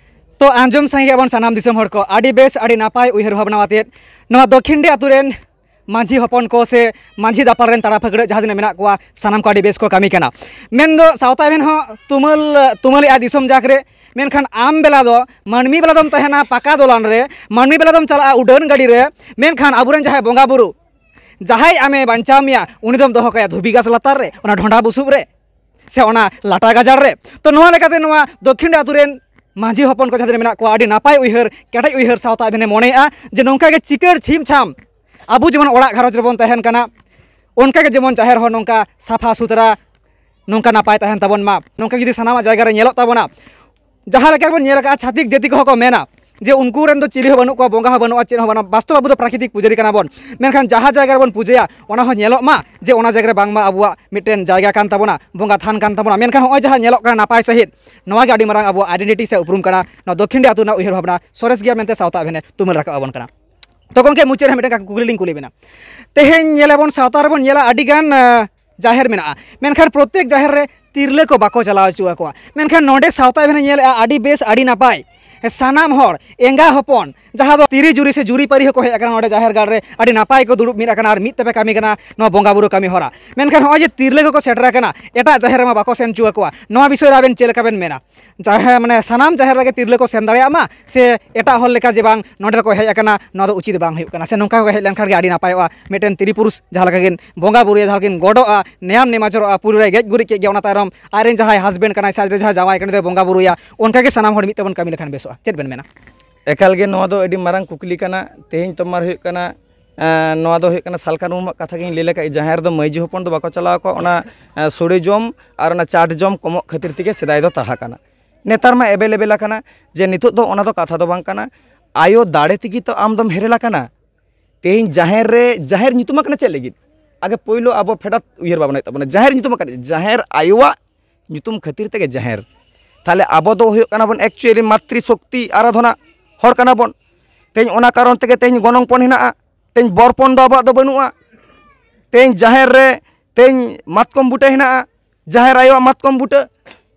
ᱛᱚ, ᱟᱸᱡᱚᱢ ᱥᱟᱸᱜᱮ ᱟᱵᱚᱱ ᱥᱟᱱᱟᱢ ᱫᱤᱥᱚᱢ ᱦᱚᱲ ᱠᱚ, ᱟᱹᱰᱤ ᱵᱮᱥ, ᱟᱹᱰᱤ ᱱᱟᱯᱟᱭ ᱩᱭᱦᱟᱹᱨ ᱵᱷᱟᱵᱽᱱᱟ ᱟᱛᱮᱫ ᱱᱚᱣᱟ ᱫᱚᱠᱷᱤᱱᱰᱤ ᱟᱛᱳ ᱨᱮᱱ ᱢᱟᱹᱡᱷᱤ ᱦᱚᱯᱚᱱ ᱠᱚ ᱥᱮ ᱢᱟᱹᱡᱷᱤ ᱫᱟᱯᱟᱞ ᱨᱮᱱ ᱛᱟᱲᱟ ᱯᱷᱟᱹᱠᱲᱟᱹᱜ ᱡᱟᱦᱟᱸ ᱛᱤᱱᱟᱹᱜ ᱢᱮᱱᱟᱜ ᱠᱚᱣᱟ, ᱥᱟᱱᱟᱢ ᱠᱚ ᱟᱹᱰᱤ ᱵᱮᱥ ᱠᱚ ᱠᱟᱹᱢᱤ ᱠᱟᱱᱟ᱾ ᱢᱮᱱᱫᱚ ᱥᱟᱶᱛᱟ ᱮᱵᱷᱮᱱ ᱦᱚᱸ ᱛᱩᱢᱟᱹᱞ, ᱛᱩᱢᱟᱹᱞᱮᱜᱼᱟ ᱫᱤᱥᱚᱢ ᱡᱟᱠ ᱨᱮ, ᱢᱮᱱᱠᱷᱟᱱ ᱟᱢ ᱵᱮᱞᱟ ᱫᱚ ᱢᱟᱹᱱᱢᱤ ᱵᱮᱞᱟ ᱫᱚᱢ ᱛᱟᱦᱮᱱᱟ ᱯᱟᱠᱟ ᱫᱚᱞᱟᱱ ᱨᱮ, ᱢᱟᱹᱱᱢᱤ ᱵᱮᱞᱟ ᱫᱚᱢ ᱪᱟᱞᱟᱜᱼᱟ ᱩᱰᱟᱹᱱ ᱜᱟᱹᱰᱤ ᱨᱮ, ᱢᱮᱱᱠᱷᱟᱱ ᱟᱵᱚᱨᱮᱱ ᱡᱟᱦᱟᱸᱭ ᱵᱚᱸᱜᱟ ᱵᱩᱨᱩ, ᱡᱟᱦᱟᱸᱭ ᱟᱢᱮ ᱵᱟᱧᱪᱟᱣ ᱢᱮᱭᱟ, ᱩᱱᱤ ᱫᱚᱢ ᱫᱚᱦᱚ ᱠᱟᱭᱟ ᱫᱷᱩᱵᱤ ᱜᱷᱟᱥ ᱞᱟᱛᱟᱨ ᱨᱮ, ᱚᱱᱟ ᱰᱷᱚᱸᱰᱟ ᱵᱩᱥᱩᱵ ᱨᱮ, ᱥᱮ ᱚᱱᱟ ᱞᱟᱴᱟ ᱜᱟᱡᱟᱲ ᱨᱮ᱾ ᱛᱚ, ᱱᱚᱣᱟ ᱞᱮᱠᱟᱛᱮ ᱱᱚᱣᱟ ᱫᱚᱠᱷᱤᱱ ᱟᱛᱳ ᱨᱮᱱ ᱢᱟᱹᱡᱷᱤ ᱦᱚᱯᱚᱱ ᱠᱚ ᱡᱟᱦᱟᱸ ᱛᱤᱱᱟᱹᱜ ᱢᱮᱱᱟᱜ ᱠᱚᱣᱟ, ᱟᱹᱰᱤ ᱱᱟᱯᱟᱭ ᱩᱭᱦᱟᱹᱨ, ᱠᱮᱴᱮᱡ ᱩᱭᱦᱟᱹᱨ ᱥᱟᱶᱛᱟ ᱟᱹᱵᱤᱱᱮ ᱢᱚᱱᱮᱭᱮᱫᱼᱟ ᱡᱮ ᱱᱚᱝᱠᱟ ᱜᱮ ᱪᱤᱠᱟᱹᱲ ᱪᱷᱤᱢ ᱪᱷᱟᱢ ᱟᱵᱚ ᱡᱮᱢᱚᱱ ᱚᱲᱟᱜ ᱜᱷᱟᱨᱚᱸᱡᱽ ᱨᱮᱵᱚᱱ ᱛᱟᱦᱮᱱ ᱠᱟᱱᱟ, ᱚᱱᱠᱟ ᱜᱮ ᱡᱮᱢᱚᱱ ᱡᱟᱦᱮᱨ ᱦᱚᱸ ᱱᱚᱝᱠᱟ ᱥᱟᱯᱷᱟ ᱥᱩᱛᱨᱟ, ᱱᱚᱝᱠᱟ ᱱᱟᱯᱟᱭ ᱛᱟᱦᱮᱱ ᱛᱟᱵᱚᱱ ᱢᱟ᱾ ᱱᱚᱝᱠᱟ ᱡᱩᱫᱤ ᱥᱟᱱᱟᱢᱟᱜ ᱡᱟᱭᱜᱟ ᱨᱮ ᱧᱮᱞᱚᱜ ᱛᱟᱵᱚᱱᱟ, ᱡᱟᱦᱟᱸ ᱞᱮᱠᱟ ᱵᱚᱱ ᱧᱮᱞ ᱟᱠᱟᱫᱼᱟ, ᱪᱷᱟᱹᱛᱤᱠ ᱡᱟᱹᱛᱤ ᱠᱚᱦᱚᱸ ᱠᱚ ᱢᱮᱱᱟ ᱡᱮ ᱩᱱᱠᱩ ᱨᱮᱱ ᱫᱚ ᱪᱤᱞᱤ ᱦᱚᱸ ᱵᱟᱹᱱᱩᱜ ᱠᱚᱣᱟ, ᱵᱚᱸᱜᱟ ᱦᱚᱸ ᱵᱟᱹᱱᱩᱜᱼᱟ, ᱪᱮᱫ ᱦᱚᱸ ᱵᱟᱹᱱᱩᱜᱼᱟ᱾ ᱵᱟᱥᱛᱚᱵ ᱟᱵᱚ ᱫᱚ ᱯᱨᱟᱠᱨᱤᱛᱤᱠ ᱯᱩᱡᱟᱹᱨᱤ ᱠᱟᱱᱟ ᱵᱚᱱ, ᱢᱮᱱᱠᱷᱟᱱ ᱡᱟᱦᱟᱸ ᱡᱟᱭᱜᱟ ᱨᱮᱵᱚᱱ ᱯᱩᱡᱟᱹᱭᱟ, ᱚᱱᱟ ᱦᱚᱸ ᱧᱮᱞᱚᱜ ᱢᱟ ᱡᱮ ᱚᱱᱟ ᱡᱟᱭᱜᱟ ᱨᱮ ᱵᱟᱝᱢᱟ ᱟᱵᱚᱣᱟᱜ ᱢᱤᱫᱴᱮᱱ ᱡᱟᱭᱜᱟ ᱠᱟᱱ ᱛᱟᱵᱚᱱᱟ, ᱵᱚᱸᱜᱟ ᱛᱷᱟᱱ ᱠᱟᱱ ᱛᱟᱵᱚᱱᱟ᱾ ᱢᱮᱱᱠᱷᱟᱱ ᱱᱚᱜᱼᱚᱭ ᱡᱟᱦᱟᱸ ᱧᱮᱞᱚᱜ ᱠᱟᱱᱟ ᱱᱟᱯᱟᱭ ᱥᱟᱺᱦᱤᱡ, ᱱᱚᱣᱟ ᱜᱮ ᱟᱹᱰᱤ ᱢᱟᱨᱟᱝ ᱟᱵᱚᱣᱟᱜ ᱟᱭᱰᱮᱱᱴᱤᱴᱤ ᱥᱮ ᱩᱯᱨᱩᱢ ᱠᱟᱱᱟ᱾ ᱱᱚᱣᱟ ᱫᱚᱠᱠᱷᱤᱱ ᱰᱤᱦᱟᱹᱛᱩ ᱨᱮᱱᱟᱜ ᱩᱭᱦᱟᱹᱨ ᱵᱷᱟᱵᱽᱱᱟ ᱥᱚᱨᱮᱥ ᱜᱮᱭᱟ ᱢᱮᱱᱛᱮ ᱥᱟᱶᱛᱟ ᱟᱵᱷᱮᱱᱮ ᱛᱩᱢᱟᱹᱞ ᱨᱟᱠᱟᱵ ᱟᱵᱚᱱ ᱠᱟᱱᱟ᱾ ᱛᱚ ᱜᱚᱢᱠᱮ, ᱢᱩᱪᱟᱹᱫ ᱨᱮ ᱢᱤᱫᱴᱮᱱ ᱠᱩᱠᱞᱤ ᱞᱤᱧ ᱠᱩᱞᱤ ᱵᱮᱱᱟ᱾ ᱛᱮᱦᱮᱧ ᱧᱮᱞᱟᱵᱚᱱ, ᱥᱟᱶᱛᱟ ᱨᱮᱵᱚᱱ ᱧᱮᱞᱟ ᱟᱹᱰᱤ ᱜᱟᱱ, ᱟᱸ, ᱡᱟᱦᱮᱨ ᱢᱮᱱᱟᱜᱼᱟ, ᱢᱮᱱᱠᱷᱟᱱ ᱯᱨᱚᱛᱮᱠ ᱡᱟᱦᱮᱨ ᱨᱮ ᱛᱤᱨᱞᱟᱹ ᱠᱚ ᱵᱟᱠᱚ ᱪᱟᱞᱟᱣ ᱦᱚᱪᱚ ᱟᱠᱚᱣᱟ᱾ ᱢᱮᱱᱠᱷᱟᱱ ᱱᱚᱰᱮ ᱥᱟᱶᱛᱟ ᱟᱵᱷᱮᱱᱮ ᱧᱮᱞᱮᱫᱼᱟ, ᱟᱹᱰᱤ ᱵᱮᱥ, ᱟᱹᱰᱤ ᱱᱟᱯᱟᱭ, ᱥᱟᱱᱟᱢ ᱦᱚᱲ, ᱮᱸᱜᱟ ᱦᱚᱯᱚᱱ, ᱡᱟᱦᱟᱸ ᱫᱚ ᱛᱤᱨᱤ ᱡᱩᱨᱤ ᱥᱮ ᱡᱩᱨᱤ ᱯᱟᱹᱨᱤ ᱦᱚᱸᱠᱚ ᱦᱮᱡ ᱟᱠᱟᱱᱟ ᱱᱚᱰᱮ ᱡᱟᱦᱮᱨ ᱜᱟᱲ ᱨᱮ, ᱟᱹᱰᱤ ᱱᱟᱯᱟᱭ ᱠᱚ ᱫᱩᱲᱩᱵ ᱢᱤᱫ ᱟᱠᱟᱱᱟ ᱟᱨ ᱢᱤᱫ ᱛᱮᱯᱮ ᱠᱟᱹᱢᱤ ᱠᱟᱱᱟ ᱱᱚᱣᱟ ᱵᱚᱸᱜᱟ ᱵᱩᱨᱩ ᱠᱟᱹᱢᱤ ᱦᱚᱨᱟ᱾ ᱢᱮᱱᱠᱷᱟᱱ ᱱᱚᱜᱼᱚᱭ ᱡᱮ ᱛᱤᱨᱞᱟᱹ ᱠᱚᱠᱚ ᱥᱮᱴᱮᱨ ᱟᱠᱟᱱᱟ, ᱮᱴᱟᱜ ᱡᱟᱦᱮᱨ ᱨᱮᱢᱟ ᱵᱟᱠᱚ ᱥᱮᱱ ᱦᱚᱪᱚ ᱟᱠᱚᱣᱟ, ᱱᱚᱣᱟ ᱵᱤᱥᱚᱭ ᱨᱮ ᱟᱵᱮᱱ ᱪᱮᱫ ᱞᱮᱠᱟ ᱵᱮᱱ ᱢᱮᱱᱟ? ᱡᱟᱦᱮᱨ, ᱢᱟᱱᱮ, ᱥᱟᱱᱟᱢ ᱡᱟᱦᱮᱨ ᱨᱮᱜᱮ ᱛᱤᱨᱞᱟᱹ ᱠᱚ ᱥᱮᱱ ᱫᱟᱲᱮᱭᱟᱜ ᱢᱟ, ᱥᱮ ᱮᱴᱟᱜ ᱦᱚᱲ ᱞᱮᱠᱟ ᱡᱮ ᱵᱟᱝ ᱱᱚᱰᱮ ᱫᱚᱠᱚ ᱦᱮᱡ ᱟᱠᱟᱱᱟ, ᱱᱚᱣᱟ ᱫᱚ ᱩᱪᱤᱛ ᱵᱟᱝ ᱦᱩᱭᱩᱜ ᱠᱟᱱᱟ, ᱥᱮ ᱱᱚᱝᱠᱟ ᱠᱚ ᱦᱮᱡ ᱞᱮᱱᱠᱷᱟᱱ ᱜᱮ ᱟᱹᱰᱤ ᱱᱟᱯᱟᱭᱚᱜᱼᱟ? ᱢᱤᱫᱴᱮᱱ ᱛᱤᱨᱤ ᱯᱩᱨᱩᱥ ᱡᱟᱦᱟᱸ ᱞᱮᱠᱟ ᱠᱤᱱ ᱵᱚᱸᱜᱟ ᱵᱩᱨᱩᱭᱟ, ᱡᱟᱦᱟᱸ ᱞᱮᱠᱟ ᱠᱤᱱ ᱜᱚᱰᱚᱜᱼᱟ, ᱱᱮᱭᱟᱢ ᱱᱮᱢᱟᱪᱟᱨᱚᱜᱼᱟ, ᱯᱩᱨᱟᱹ ᱨᱮ ᱜᱮᱡ ᱜᱩᱨᱤᱡ ᱠᱮᱫ ᱜᱮ, ᱚᱱᱟ ᱛᱟᱭᱱᱚᱢ ᱟᱡ ᱨᱮᱱ ᱡᱟᱦᱟᱸᱭ ᱦᱟᱥᱵᱮᱱᱰ ᱠᱟᱱᱟᱭ ᱥᱮ ᱟᱡ ᱨᱮᱱ ᱡᱟᱦᱟᱸᱭ ᱡᱟᱶᱟᱭ ᱠᱟᱱᱟᱭ, ᱩᱱᱤ ᱫᱚᱭ ᱵᱚᱸᱜᱟ ᱵᱩᱨᱩᱭᱟ, ᱚᱱᱠᱟ ᱜᱮ ᱥᱟᱱᱟᱢ ᱦᱚᱲ ᱢᱤᱫ ᱛᱮᱵᱚᱱ ᱠᱟᱹᱢᱤ ᱞᱮᱠᱷᱟᱱ ᱵᱮᱥᱚᱜᱼᱟ᱾ ᱪᱮᱫ ᱵᱮᱱ ᱢᱮᱱᱟ? ᱮᱠᱟᱞ ᱜᱮ, ᱱᱚᱣᱟ ᱫᱚ ᱟᱹᱰᱤ ᱢᱟᱨᱟᱝ ᱠᱩᱠᱞᱤ ᱠᱟᱱᱟ᱾ ᱛᱮᱦᱮᱧ ᱛᱚᱢᱟᱨ ᱦᱩᱭᱩᱜ ᱠᱟᱱᱟ, ᱮᱸ, ᱱᱚᱣᱟ ᱫᱚ ᱦᱩᱭᱩᱜ ᱠᱟᱱᱟ ᱥᱟᱞᱠᱷᱟᱱ ᱢᱩᱨᱢᱩᱣᱟᱜ ᱠᱟᱛᱷᱟ ᱜᱤᱧ ᱞᱟᱹᱭ ᱞᱮᱠᱷᱟᱡ, ᱡᱟᱦᱮᱨ ᱫᱚ ᱢᱟᱹᱡᱷᱤ ᱦᱚᱯᱚᱱ ᱫᱚ ᱵᱟᱠᱚ ᱪᱟᱞᱟᱣ ᱠᱚᱜᱼᱟ, ᱚᱱᱟ, ᱮᱸ, ᱥᱳᱲᱮ ᱡᱚᱢ ᱟᱨ ᱚᱱᱟ ᱪᱟᱴ ᱡᱚᱢ ᱠᱚᱢᱚᱜ ᱠᱷᱟᱹᱛᱤᱨ ᱛᱮᱜᱮ ᱥᱮᱫᱟᱭ ᱫᱚ ᱛᱟᱦᱮᱸ ᱠᱟᱱᱟ᱾ ᱱᱮᱛᱟᱨ ᱢᱟ ᱮᱵᱮᱞᱮᱵᱮᱞ ᱟᱠᱟᱱᱟ, ᱡᱮ ᱱᱤᱛᱚᱜ ᱫᱚ ᱚᱱᱟ ᱫᱚ ᱠᱟᱛᱷᱟ ᱫᱚ ᱵᱟᱝ ᱠᱟᱱᱟ᱾ ᱟᱭᱳ ᱫᱟᱲᱮ ᱛᱮᱜᱮ ᱛᱚ ᱟᱢ ᱫᱚᱢ ᱦᱮᱨᱮᱞ ᱟᱠᱟᱱᱟ᱾ ᱛᱮᱦᱮᱧ ᱡᱟᱦᱮᱨ ᱨᱮ, ᱡᱟᱦᱮᱨ ᱧᱩᱛᱩᱢ ᱟᱠᱟᱱᱟ ᱪᱮᱫ ᱞᱟᱹᱜᱤᱫ? ᱟᱜᱮ ᱯᱳᱭᱞᱳ ᱟᱵᱚ ᱯᱷᱮᱰᱟᱛ ᱩᱭᱦᱟᱹᱨ ᱵᱷᱟᱵᱽᱱᱟ ᱦᱩᱭᱩᱜ ᱛᱟᱵᱚᱱᱟ᱾ ᱡᱟᱦᱮᱨ ᱧᱩᱛᱩᱢ ᱟᱠᱟᱱᱟ, ᱡᱟᱦᱮᱨ ᱟᱭᱳᱣᱟᱜ ᱧᱩᱛᱩᱢ ᱠᱷᱟᱹᱛᱤᱨ ᱛᱮᱜᱮ ᱡᱟᱦᱮᱨ᱾ ᱛᱟᱦᱞᱮ ᱟᱵᱚ ᱫᱚ ᱦᱩᱭᱩᱜ ᱠᱟᱱᱟ ᱵᱚᱱ actually ᱢᱟᱛᱨᱤ ᱥᱚᱠᱛᱤ ᱟᱨᱟᱫᱷᱚᱱᱟ ᱦᱚᱲ ᱠᱟᱱᱟ ᱵᱚᱱ᱾ ᱛᱮᱦᱮᱧ ᱚᱱᱟ ᱠᱟᱨᱚᱱ ᱛᱮᱜᱮ ᱛᱮᱦᱮᱧ ᱜᱚᱱᱚᱝ ᱯᱚᱱ ᱦᱮᱱᱟᱜᱼᱟ, ᱛᱮᱦᱮᱧ ᱵᱚᱨ ᱯᱚᱱ ᱫᱚ ᱟᱵᱚᱣᱟᱜ ᱫᱚ ᱵᱟᱹᱱᱩᱜᱼᱟ᱾ ᱛᱮᱦᱮᱧ ᱡᱟᱦᱮᱨ ᱨᱮ ᱛᱮᱦᱮᱧ ᱢᱟᱛᱠᱚᱢ ᱵᱩᱴᱟᱹ ᱦᱮᱱᱟᱜᱼᱟ, ᱡᱟᱦᱮᱨ ᱟᱭᱳᱣᱟᱜ ᱢᱟᱛᱠᱚᱢ ᱵᱩᱴᱟᱹ,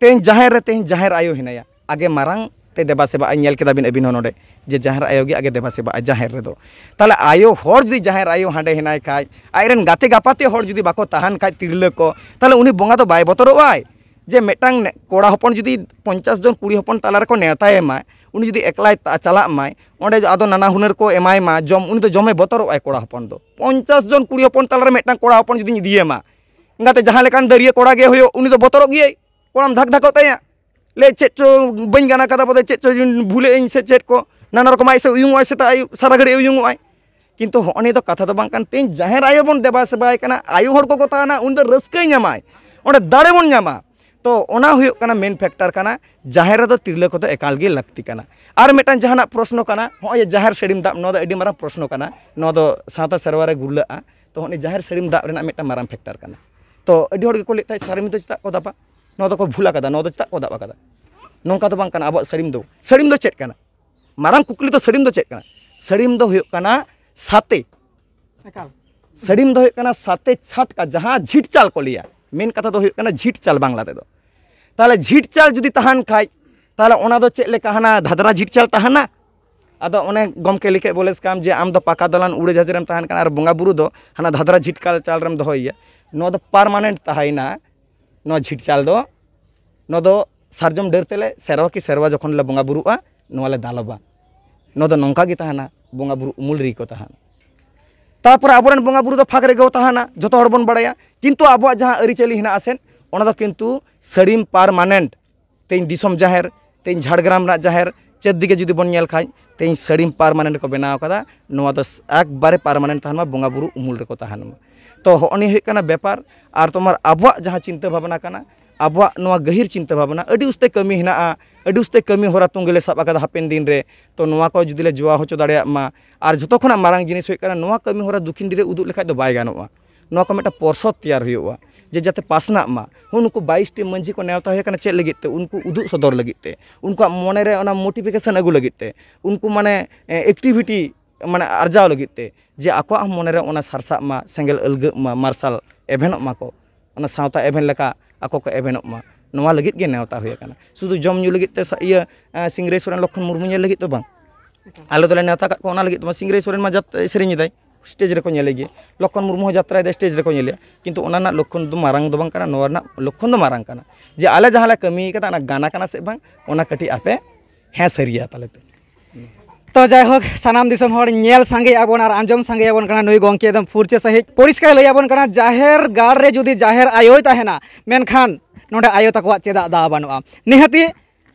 ᱛᱮᱦᱮᱧ ᱡᱟᱦᱮᱨ ᱨᱮ ᱛᱮᱦᱮᱧ ᱡᱟᱦᱮᱨ ᱟᱭᱳ ᱦᱮᱱᱟᱭᱟ᱾ ᱟᱜᱮ ᱢᱟᱨᱟᱝ ᱛᱮ ᱫᱮᱵᱟ ᱥᱮᱵᱟᱜᱼᱟ, ᱧᱮᱞ ᱠᱮᱫᱟ ᱵᱤᱱ ᱟᱹᱵᱤᱱ ᱦᱚᱸ ᱱᱚᱰᱮ, ᱡᱮ ᱡᱟᱦᱮᱨ ᱟᱭᱳ ᱜᱮ ᱟᱜᱮ ᱫᱮᱵᱟ ᱥᱮᱵᱟᱜᱼᱟ ᱡᱟᱦᱮᱨ ᱨᱮᱫᱚ᱾ ᱛᱟᱦᱞᱮ ᱟᱭᱳ ᱦᱚᱲ ᱡᱩᱫᱤ ᱡᱟᱦᱮᱨ ᱟᱭᱳ ᱦᱟᱸᱰᱮ ᱦᱮᱱᱟᱭ ᱠᱷᱟᱡ, ᱟᱡ ᱨᱮᱱ ᱜᱟᱛᱮ ᱜᱟᱯᱟᱛᱮ ᱦᱚᱲ ᱡᱩᱫᱤ ᱵᱟᱠᱚ ᱛᱟᱦᱮᱱ ᱠᱷᱟᱡ, ᱛᱤᱨᱞᱟᱹ ᱠᱚ, ᱛᱟᱦᱞᱮ ᱩᱱᱤ ᱵᱚᱸᱜᱟ ᱫᱚ ᱵᱟᱭ ᱵᱚᱛᱚᱨᱚᱜ ᱟᱭ? ᱡᱮ ᱢᱤᱫᱴᱟᱝ ᱱᱮ-, ᱠᱚᱲᱟ ᱦᱚᱯᱚᱱ ᱡᱩᱫᱤ ᱯᱚᱧᱪᱟᱥ ᱡᱚᱱ ᱠᱩᱲᱤ ᱦᱚᱯᱚᱱ ᱛᱟᱞᱟ ᱨᱮᱠᱚ ᱱᱮᱣᱛᱟᱭᱮ ᱢᱟ, ᱩᱱᱤ ᱡᱩᱫᱤ ᱮᱠᱞᱟᱭ ᱛᱟ-, ᱪᱟᱞᱟᱜ ᱢᱟᱭ, ᱚᱸᱰᱮ ᱟᱫᱚ ᱱᱟᱱᱟ ᱦᱩᱱᱟᱹᱨ ᱠᱚ ᱮᱢᱟᱭ ᱢᱟ ᱡᱚᱢ, ᱩᱱᱤ ᱫᱚ ᱡᱚᱢᱮ ᱵᱚᱛᱚᱨᱚᱜ ᱟᱭ ᱠᱚᱲᱟ ᱦᱚᱯᱚᱱ ᱫᱚ᱾ ᱯᱚᱧᱪᱟᱥ ᱡᱚᱱ ᱠᱩᱲᱤ ᱦᱚᱯᱚᱱ ᱛᱟᱞᱟ ᱨᱮ ᱢᱤᱫᱴᱟᱝ ᱠᱚᱲᱟ ᱦᱚᱯᱚᱱ ᱡᱩᱫᱤᱧ ᱤᱫᱤᱭᱮ ᱢᱟ, ᱮᱸᱜᱟᱛᱮ, ᱡᱟᱦᱟᱸ ᱞᱮᱠᱟᱱ ᱫᱟᱹᱨᱭᱟᱹ ᱠᱚᱲᱟ ᱜᱮ ᱦᱩᱭᱩᱜ, ᱩᱱᱤ ᱫᱚ ᱵᱚᱛᱚᱨᱚᱜ ᱜᱮᱭᱟᱭ, ᱠᱚᱲᱟᱢ ᱫᱷᱟᱠ ᱫᱷᱟᱠᱚᱜ ᱛᱟᱭᱟ᱾ ᱞᱟᱹᱭ ᱪᱮᱫ ᱪᱚ ᱵᱟᱹᱧ ᱜᱟᱱ ᱠᱟᱫᱟ, ᱵᱚᱞᱮ ᱪᱮᱫ ᱪᱚ ᱵᱷᱩᱞᱮᱫ ᱟᱹᱧ ᱥᱮ ᱪᱮᱫ ᱠᱚ, ᱱᱟᱱᱟ ᱨᱚᱠᱚᱢ ᱟᱡ ᱥᱮ ᱩᱭᱩᱝᱚᱜᱼᱟᱭ, ᱥᱮᱛᱟᱜ ᱟᱹᱭᱩᱵ ᱥᱟᱨᱟ ᱜᱷᱟᱹᱲᱤᱡ ᱩᱭᱩᱝᱚᱜᱼᱟᱭ᱾ ᱠᱤᱱᱛᱩ ᱦᱚᱸᱜᱼᱚ ᱱᱤᱭᱟᱹ ᱫᱚ ᱠᱟᱛᱷᱟ ᱫᱚ ᱵᱟᱝ ᱠᱟᱱ, ᱛᱮᱦᱮᱧ ᱡᱟᱦᱮᱨ ᱟᱭᱳ ᱵᱚᱱ ᱫᱮᱵᱟ ᱥᱮᱵᱟᱭ ᱠᱟᱱᱟ, ᱟᱭᱳ ᱦᱚᱲ ᱠᱚᱠᱚ ᱛᱟᱦᱮᱱᱟ, ᱩᱱᱤ ᱫᱚ ᱨᱟᱹᱥᱠᱟᱹᱭ ᱧᱟᱢᱟᱭ, ᱚᱸᱰᱮ ᱫᱟᱲᱮ ᱵᱚᱱ ᱧᱟᱢᱟ᱾ ᱛᱚ ᱚᱱᱟ ᱦᱩᱭᱩᱜ ᱠᱟᱱᱟ ᱢᱮᱱ ᱯᱷᱮᱠᱴᱟᱨ ᱠᱟᱱᱟ, ᱡᱟᱦᱮᱨ ᱨᱮᱫᱚ ᱛᱤᱨᱞᱟᱹ ᱠᱚᱫᱚ ᱮᱠᱟᱞ ᱜᱮ ᱞᱟᱹᱠᱛᱤ ᱠᱟᱱᱟ᱾ ᱟᱨ ᱢᱤᱫᱴᱟᱝ ᱡᱟᱦᱟᱱᱟᱜ ᱯᱨᱚᱥᱱᱚ ᱠᱟᱱᱟ, ᱦᱚᱸᱜᱼᱚᱭ ᱡᱮ ᱡᱟᱦᱮᱨ ᱥᱟᱹᱲᱤᱢ ᱫᱟᱵ, ᱱᱚᱣᱟ ᱫᱚ ᱟᱹᱰᱤ ᱢᱟᱨᱟᱝ ᱯᱨᱚᱥᱱᱚ ᱠᱟᱱᱟ, ᱱᱚᱣᱟ ᱫᱚ ᱥᱟᱶᱛᱟ ᱥᱮᱨᱣᱟ ᱨᱮ ᱜᱩᱨᱞᱟᱹᱜᱼᱟ᱾ ᱛᱚ ᱦᱚᱸᱜᱼᱚᱭ ᱡᱟᱦᱮᱨ ᱥᱟᱹᱲᱤᱢ ᱫᱟᱵ ᱨᱮᱱᱟᱜ ᱢᱤᱫᱴᱟᱝ ᱢᱟᱨᱟᱝ ᱯᱷᱮᱠᱴᱟᱨ ᱠᱟᱱᱟ᱾ ᱛᱚ ᱟᱹᱰᱤ ᱦᱚᱲ ᱜᱮᱠᱚ ᱞᱟᱹᱭᱮᱫ ᱛᱟᱦᱮᱸᱫ, ᱥᱟᱹᱲᱤᱢ ᱫᱚ ᱪᱮᱫᱟᱜ ᱠᱚ ᱫᱟᱵᱟ? ᱱᱚᱣᱟ ᱫᱚᱠᱚ ᱵᱷᱩᱞ ᱟᱠᱟᱫᱟ, ᱱᱚᱣᱟ ᱫᱚ ᱪᱮᱫᱟᱜ ᱠᱚ ᱫᱟᱵ ᱟᱠᱟᱫᱟ? ᱱᱚᱝᱠᱟ ᱫᱚ ᱵᱟᱝ ᱠᱟᱱᱟ ᱟᱵᱚᱣᱟᱜ ᱥᱟᱹᱲᱤᱢ ᱫᱚ᱾ ᱥᱟᱹᱲᱤᱢ ᱫᱚ ᱪᱮᱫ ᱠᱟᱱᱟ? ᱢᱟᱨᱟᱝ ᱠᱩᱠᱞᱤ ᱫᱚ ᱥᱟᱹᱲᱤᱢ ᱫᱚ ᱪᱮᱫ ᱠᱟᱱᱟ? ᱥᱟᱹᱲᱤᱢ ᱫᱚ ᱦᱩᱭᱩᱜ ᱠᱟᱱᱟ ᱥᱟᱛᱮ᱾ ᱮᱠᱟᱞ᱾ ᱥᱟᱹᱲᱤᱢ ᱫᱚ ᱦᱩᱭᱩᱜ ᱠᱟᱱᱟ ᱥᱟᱛᱮ ᱪᱷᱟᱴᱠᱟ, ᱡᱟᱦᱟᱸ ᱡᱷᱤᱴ ᱪᱟᱞ ᱠᱚ ᱞᱟᱹᱭᱟ᱾ ᱢᱮᱱ ᱠᱟᱛᱷᱟ ᱫᱚ ᱦᱩᱭᱩᱜ ᱠᱟᱱᱟ ᱡᱷᱤᱴ ᱪᱟᱞ ᱵᱟᱝᱞᱟ ᱛᱮᱫᱚ᱾ ᱛᱟᱦᱚᱞᱮ ᱡᱷᱤᱴ ᱪᱟᱞ ᱡᱩᱫᱤ ᱛᱟᱦᱮᱱ ᱠᱷᱟᱡ, ᱛᱟᱦᱚᱞᱮ ᱚᱱᱟ ᱫᱚ ᱪᱮᱫ ᱞᱮᱠᱟ ᱦᱟᱱᱟ ᱫᱷᱟᱫᱨᱟ ᱡᱷᱤᱴ ᱪᱟᱞ ᱛᱟᱦᱮᱱᱟ? ᱟᱫᱚ ᱚᱱᱮ ᱜᱚᱢᱠᱮ ᱞᱟᱹᱭ ᱠᱮᱫ ᱵᱚᱞᱮ ᱥᱠᱟᱢ ᱡᱮ ᱟᱢ ᱫᱚ ᱯᱟᱠᱟ ᱫᱟᱞᱟᱱ ᱩᱲᱟᱹ ᱡᱟᱦᱟᱡᱽ ᱨᱮᱢ ᱛᱟᱦᱮᱱ ᱠᱟᱱᱟ ᱟᱨ ᱵᱚᱸᱜᱟ ᱵᱩᱨᱩ ᱫᱚ ᱦᱟᱱᱟ ᱫᱷᱟᱫᱨᱟ ᱡᱷᱤᱴ ᱠᱟᱞ ᱪᱟᱞ ᱨᱮᱢ ᱫᱚᱦᱚᱭᱮᱭᱟ᱾ ᱱᱚᱣᱟ ᱫᱚ ᱯᱟᱨᱢᱟᱱᱮᱱᱴ ᱛᱟᱦᱮᱸᱭᱮᱱᱟ᱾ ᱱᱚᱣᱟ ᱡᱷᱤᱴ ᱪᱟᱞ ᱫᱚ, ᱱᱚᱣᱟ ᱫᱚ ᱥᱟᱨᱡᱚᱢ ᱰᱟᱹᱨ ᱛᱮᱞᱮ ᱥᱮᱨᱣᱟ ᱠᱤ ᱥᱮᱨᱣᱟ ᱡᱚᱠᱷᱚᱱ ᱞᱮ ᱵᱚᱸᱜᱟ ᱵᱩᱨᱩᱜᱼᱟ, ᱱᱚᱣᱟ ᱞᱮ ᱫᱟᱞᱚᱵᱟ᱾ ᱱᱚᱣᱟ ᱫᱚ ᱱᱚᱝᱠᱟ ᱜᱮ ᱛᱟᱦᱮᱱᱟ, ᱵᱚᱸᱜᱟ ᱵᱩᱨᱩ ᱩᱢᱩᱞ ᱨᱮᱜᱮ ᱠᱚ ᱛᱟᱦᱮᱱᱟ᱾ ᱛᱟᱨᱯᱚᱨᱮ ᱟᱵᱚᱨᱮᱱ ᱵᱚᱸᱜᱟ ᱵᱩᱨᱩ ᱫᱚ ᱯᱷᱟᱸᱠ ᱨᱮᱜᱮ ᱠᱚ ᱛᱟᱦᱮᱱᱟ, ᱡᱚᱛᱚ ᱦᱚᱲ ᱵᱚᱱ ᱵᱟᱲᱟᱭᱟ᱾ ᱠᱤᱱᱛᱩ ᱟᱵᱚᱣᱟᱜ ᱡᱟᱦᱟᱸ ᱟᱹᱨᱤᱪᱟᱹᱞᱤ ᱦᱮᱱᱟᱜᱼᱟ ᱥᱮ, ᱚᱱᱟ ᱫᱚ ᱠᱤᱱᱛᱩ ᱥᱟᱹᱲᱤᱢ ᱯᱟᱨᱢᱟᱱᱮᱱᱴ᱾ ᱛᱮᱦᱮᱧ ᱫᱤᱥᱚᱢ ᱡᱟᱦᱮᱨ, ᱛᱮᱦᱮᱧ ᱡᱷᱟᱲᱜᱨᱟᱢ ᱨᱮᱱᱟᱜ ᱡᱟᱦᱮᱨ, ᱪᱮᱫ ᱫᱤᱠᱮ ᱡᱩᱫᱤ ᱵᱚᱱ ᱧᱮᱞ ᱠᱷᱟᱡ, ᱛᱮᱦᱮᱧ ᱥᱟᱹᱲᱤᱢ ᱯᱟᱨᱢᱟᱱᱮᱱᱴ ᱠᱚ ᱵᱮᱱᱟᱣ ᱠᱟᱫᱟ᱾ ᱱᱚᱣᱟ ᱫᱚ ᱮᱠᱵᱟᱨᱮ ᱯᱟᱨᱢᱟᱱᱮᱱᱴ ᱛᱟᱦᱮᱱ ᱢᱟ, ᱵᱚᱸᱜᱟ ᱵᱩᱨᱩ ᱩᱢᱩᱞ ᱨᱮᱠᱚ ᱛᱟᱦᱮᱱ ᱢᱟ᱾ ᱛᱚ ᱦᱚᱸᱜᱼᱚ ᱱᱤᱭᱟᱹ ᱦᱩᱭᱩᱜ ᱠᱟᱱᱟ ᱵᱮᱯᱟᱨ᱾ ᱟᱨ ᱛᱳᱢᱟᱨ ᱟᱵᱚᱣᱟᱜ ᱡᱟᱦᱟᱸ ᱪᱤᱱᱛᱟᱹ ᱵᱷᱟᱵᱽᱱᱟ ᱠᱟᱱᱟ, ᱟᱵᱚᱣᱟᱜ ᱱᱚᱣᱟ ᱜᱟᱹᱦᱤᱨ ᱪᱤᱱᱛᱟᱹ ᱵᱷᱟᱵᱽᱱᱟ, ᱟᱹᱰᱤ ᱩᱥᱛᱟᱹ ᱠᱟᱹᱢᱤ ᱦᱮᱱᱟᱜᱼᱟ, ᱟᱹᱰᱤ ᱩᱥᱛᱟᱹ ᱠᱟᱹᱢᱤ ᱦᱚᱨᱟ ᱛᱚᱸᱜᱮ ᱞᱮ ᱥᱟᱵ ᱟᱠᱟᱫᱟ ᱦᱟᱯᱮᱱ ᱫᱤᱱ ᱨᱮ᱾ ᱛᱚ ᱱᱚᱣᱟ ᱠᱚ ᱡᱩᱫᱤ ᱞᱮ ᱡᱚᱣᱟ ᱦᱚᱪᱚ ᱫᱟᱲᱮᱭᱟᱜ ᱢᱟ, ᱟᱨ ᱡᱷᱚᱛᱚ ᱠᱷᱚᱱᱟᱜ ᱢᱟᱨᱟᱝ ᱡᱤᱱᱤᱥ ᱦᱩᱭᱩᱜ ᱠᱟᱱᱟ, ᱱᱚᱣᱟ ᱠᱟᱹᱢᱤ ᱦᱚᱨᱟ ᱫᱩᱠᱷᱤᱱ ᱰᱤ ᱨᱮ ᱩᱫᱩᱜ ᱞᱮᱠᱷᱟᱡ ᱫᱚ ᱵᱟᱭ ᱜᱟᱱᱚᱜᱼᱟ᱾ ᱱᱚᱣᱟ ᱠᱚ ᱢᱤᱫᱴᱟᱝ ᱯᱚᱨᱥᱚᱫ ᱛᱮᱭᱟᱨ ᱦᱩᱭᱩᱜᱼᱟ, ᱡᱮ ᱡᱟᱛᱮ ᱯᱟᱥᱱᱟᱜ ᱢᱟ᱾ ᱦᱚᱸ, ᱱᱩᱠᱩ ᱵᱟᱭᱤᱥ ᱴᱤ ᱢᱟᱹᱡᱷᱤ ᱠᱚ ᱱᱮᱣᱛᱟ ᱦᱩᱭ ᱟᱠᱟᱱᱟ ᱪᱮᱫ ᱞᱟᱹᱜᱤᱫ ᱛᱮ? ᱩᱱᱠᱩ ᱩᱫᱩᱜ ᱥᱚᱫᱚᱨ ᱞᱟᱹᱜᱤᱫ ᱛᱮ, ᱩᱱᱠᱩᱣᱟᱜ ᱢᱚᱱᱮ ᱨᱮ ᱚᱱᱟ ᱢᱳᱴᱤᱯᱷᱤᱠᱮᱥᱚᱱ ᱟᱹᱜᱩ ᱞᱟᱹᱜᱤᱫ ᱛᱮ, ᱩᱱᱠᱩ ᱢᱟᱱᱮ, ᱮ, ᱮᱠᱴᱤᱵᱷᱤᱴᱤ ᱢᱟᱱᱮ ᱟᱨᱡᱟᱣ ᱞᱟᱹᱜᱤᱫ ᱛᱮ, ᱡᱮ ᱟᱠᱚᱣᱟᱜ ᱦᱚᱸ ᱢᱚᱱᱮ ᱨᱮ ᱚᱱᱟ ᱥᱟᱨᱥᱟᱜ ᱢᱟ, ᱥᱮᱸᱜᱮᱞ ᱟᱹᱞᱜᱟᱹᱜ ᱢᱟ, ᱢᱟᱨᱥᱟᱞ ᱮᱵᱷᱮᱱᱚᱜ ᱢᱟᱠᱚ, ᱚᱱᱟ ᱥᱟᱶᱛᱟ ᱮᱵᱷᱮᱱ ᱞᱮᱠᱟ ᱟᱠᱚ ᱠᱚ ᱮᱵᱷᱮᱱᱚᱜ ᱢᱟ, ᱱᱚᱣᱟ ᱞᱟᱹᱜᱤᱫ ᱜᱮ ᱱᱮᱣᱛᱟ ᱦᱩᱭ ᱟᱠᱟᱱᱟ᱾ ᱥᱩᱫᱷᱩ ᱡᱚᱢ ᱧᱩ ᱞᱟᱹᱜᱤᱫ ᱛᱮ ᱥᱟ-, ᱤᱭᱟᱹ, ᱮ, ᱥᱤᱝᱨᱟᱹᱭ ᱥᱚᱨᱮᱱ ᱞᱚᱠᱠᱷᱚᱱ ᱢᱩᱨᱢᱩ ᱧᱮᱞ ᱞᱟᱹᱜᱤᱫ ᱫᱚ ᱵᱟᱝ᱾ ᱟᱞᱮ ᱫᱚᱞᱮ ᱱᱮᱣᱛᱟ ᱠᱟᱜ ᱠᱚᱣᱟ ᱚᱱᱟ ᱞᱟᱹᱜᱤᱫ ᱫᱚ ᱵᱟᱝ᱾ ᱥᱤᱝᱨᱟᱹᱭ ᱥᱚᱨᱮᱱ ᱢᱟ ᱡᱟᱛ-, ᱥᱮᱨᱮᱧ ᱮᱫᱟᱭ, ᱥᱴᱮᱡᱽ ᱨᱮᱠᱚ ᱧᱮᱞᱮ ᱜᱮᱭᱟ᱾ ᱞᱚᱠᱠᱷᱚᱱ ᱢᱩᱨᱢᱩ ᱦᱚᱸ ᱡᱟᱛᱨᱟᱭ ᱫᱟᱭ, ᱥᱴᱮᱡᱽ ᱨᱮᱠᱚ ᱧᱮᱞᱮᱭᱟ᱾ ᱠᱤᱱᱛᱩ ᱚᱱᱟ ᱨᱮᱱᱟᱜ ᱞᱚᱠᱠᱷᱚᱱ ᱫᱚ ᱢᱟᱨᱟᱝ ᱫᱚ ᱵᱟᱝ ᱠᱟᱱᱟ, ᱱᱚᱣᱟ ᱨᱮᱱᱟᱜ ᱞᱚᱠᱠᱷᱚᱱ ᱫᱚ ᱢᱟᱨᱟᱝ ᱠᱟᱱᱟ ᱡᱮ ᱟᱞᱮ ᱡᱟᱦᱟᱸ ᱞᱮ ᱠᱟᱹᱢᱤ ᱠᱟᱫᱟ, ᱚᱱᱟ ᱜᱟᱱ ᱠᱟᱱᱟ ᱥᱮ ᱵᱟᱝ, ᱚᱱᱟ ᱠᱟᱹᱴᱤᱡ ᱟᱯᱮ ᱦᱮᱸ ᱥᱟᱹᱨᱤᱭᱟ ᱛᱟᱞᱮ ᱯᱮ᱾ ᱛᱚ ᱡᱟᱭᱦᱳᱠ, ᱥᱟᱱᱟᱢ ᱫᱤᱥᱚᱢ ᱦᱚᱲ ᱧᱮᱞ ᱥᱟᱸᱜᱮᱭᱟᱵᱚᱱ ᱟᱨ ᱟᱸᱡᱚᱢ ᱥᱟᱸᱜᱮᱭᱟᱵᱚᱱ ᱠᱟᱱᱟ, ᱱᱩᱭ ᱜᱚᱢᱠᱮ ᱮᱠᱫᱚᱢ ᱯᱷᱩᱨᱪᱟᱹ ᱥᱟᱺᱦᱤᱡ ᱯᱚᱨᱤᱥᱠᱟᱨ ᱞᱟᱹᱭᱟᱵᱚᱱ ᱠᱟᱱᱟ, ᱡᱟᱦᱮᱨ ᱜᱟᱲ ᱨᱮ ᱡᱩᱫᱤ ᱡᱟᱦᱮᱨ ᱟᱭᱳᱭ ᱛᱟᱦᱮᱱᱟ, ᱢᱮᱱᱠᱷᱟᱱ ᱱᱚᱰᱮ ᱟᱭᱳ ᱛᱟᱠᱚᱣᱟᱜ ᱪᱮᱫᱟᱜ ᱫᱟᱣ ᱵᱟᱹᱱᱩᱜᱼᱟ? ᱱᱤᱦᱟᱹᱛᱤ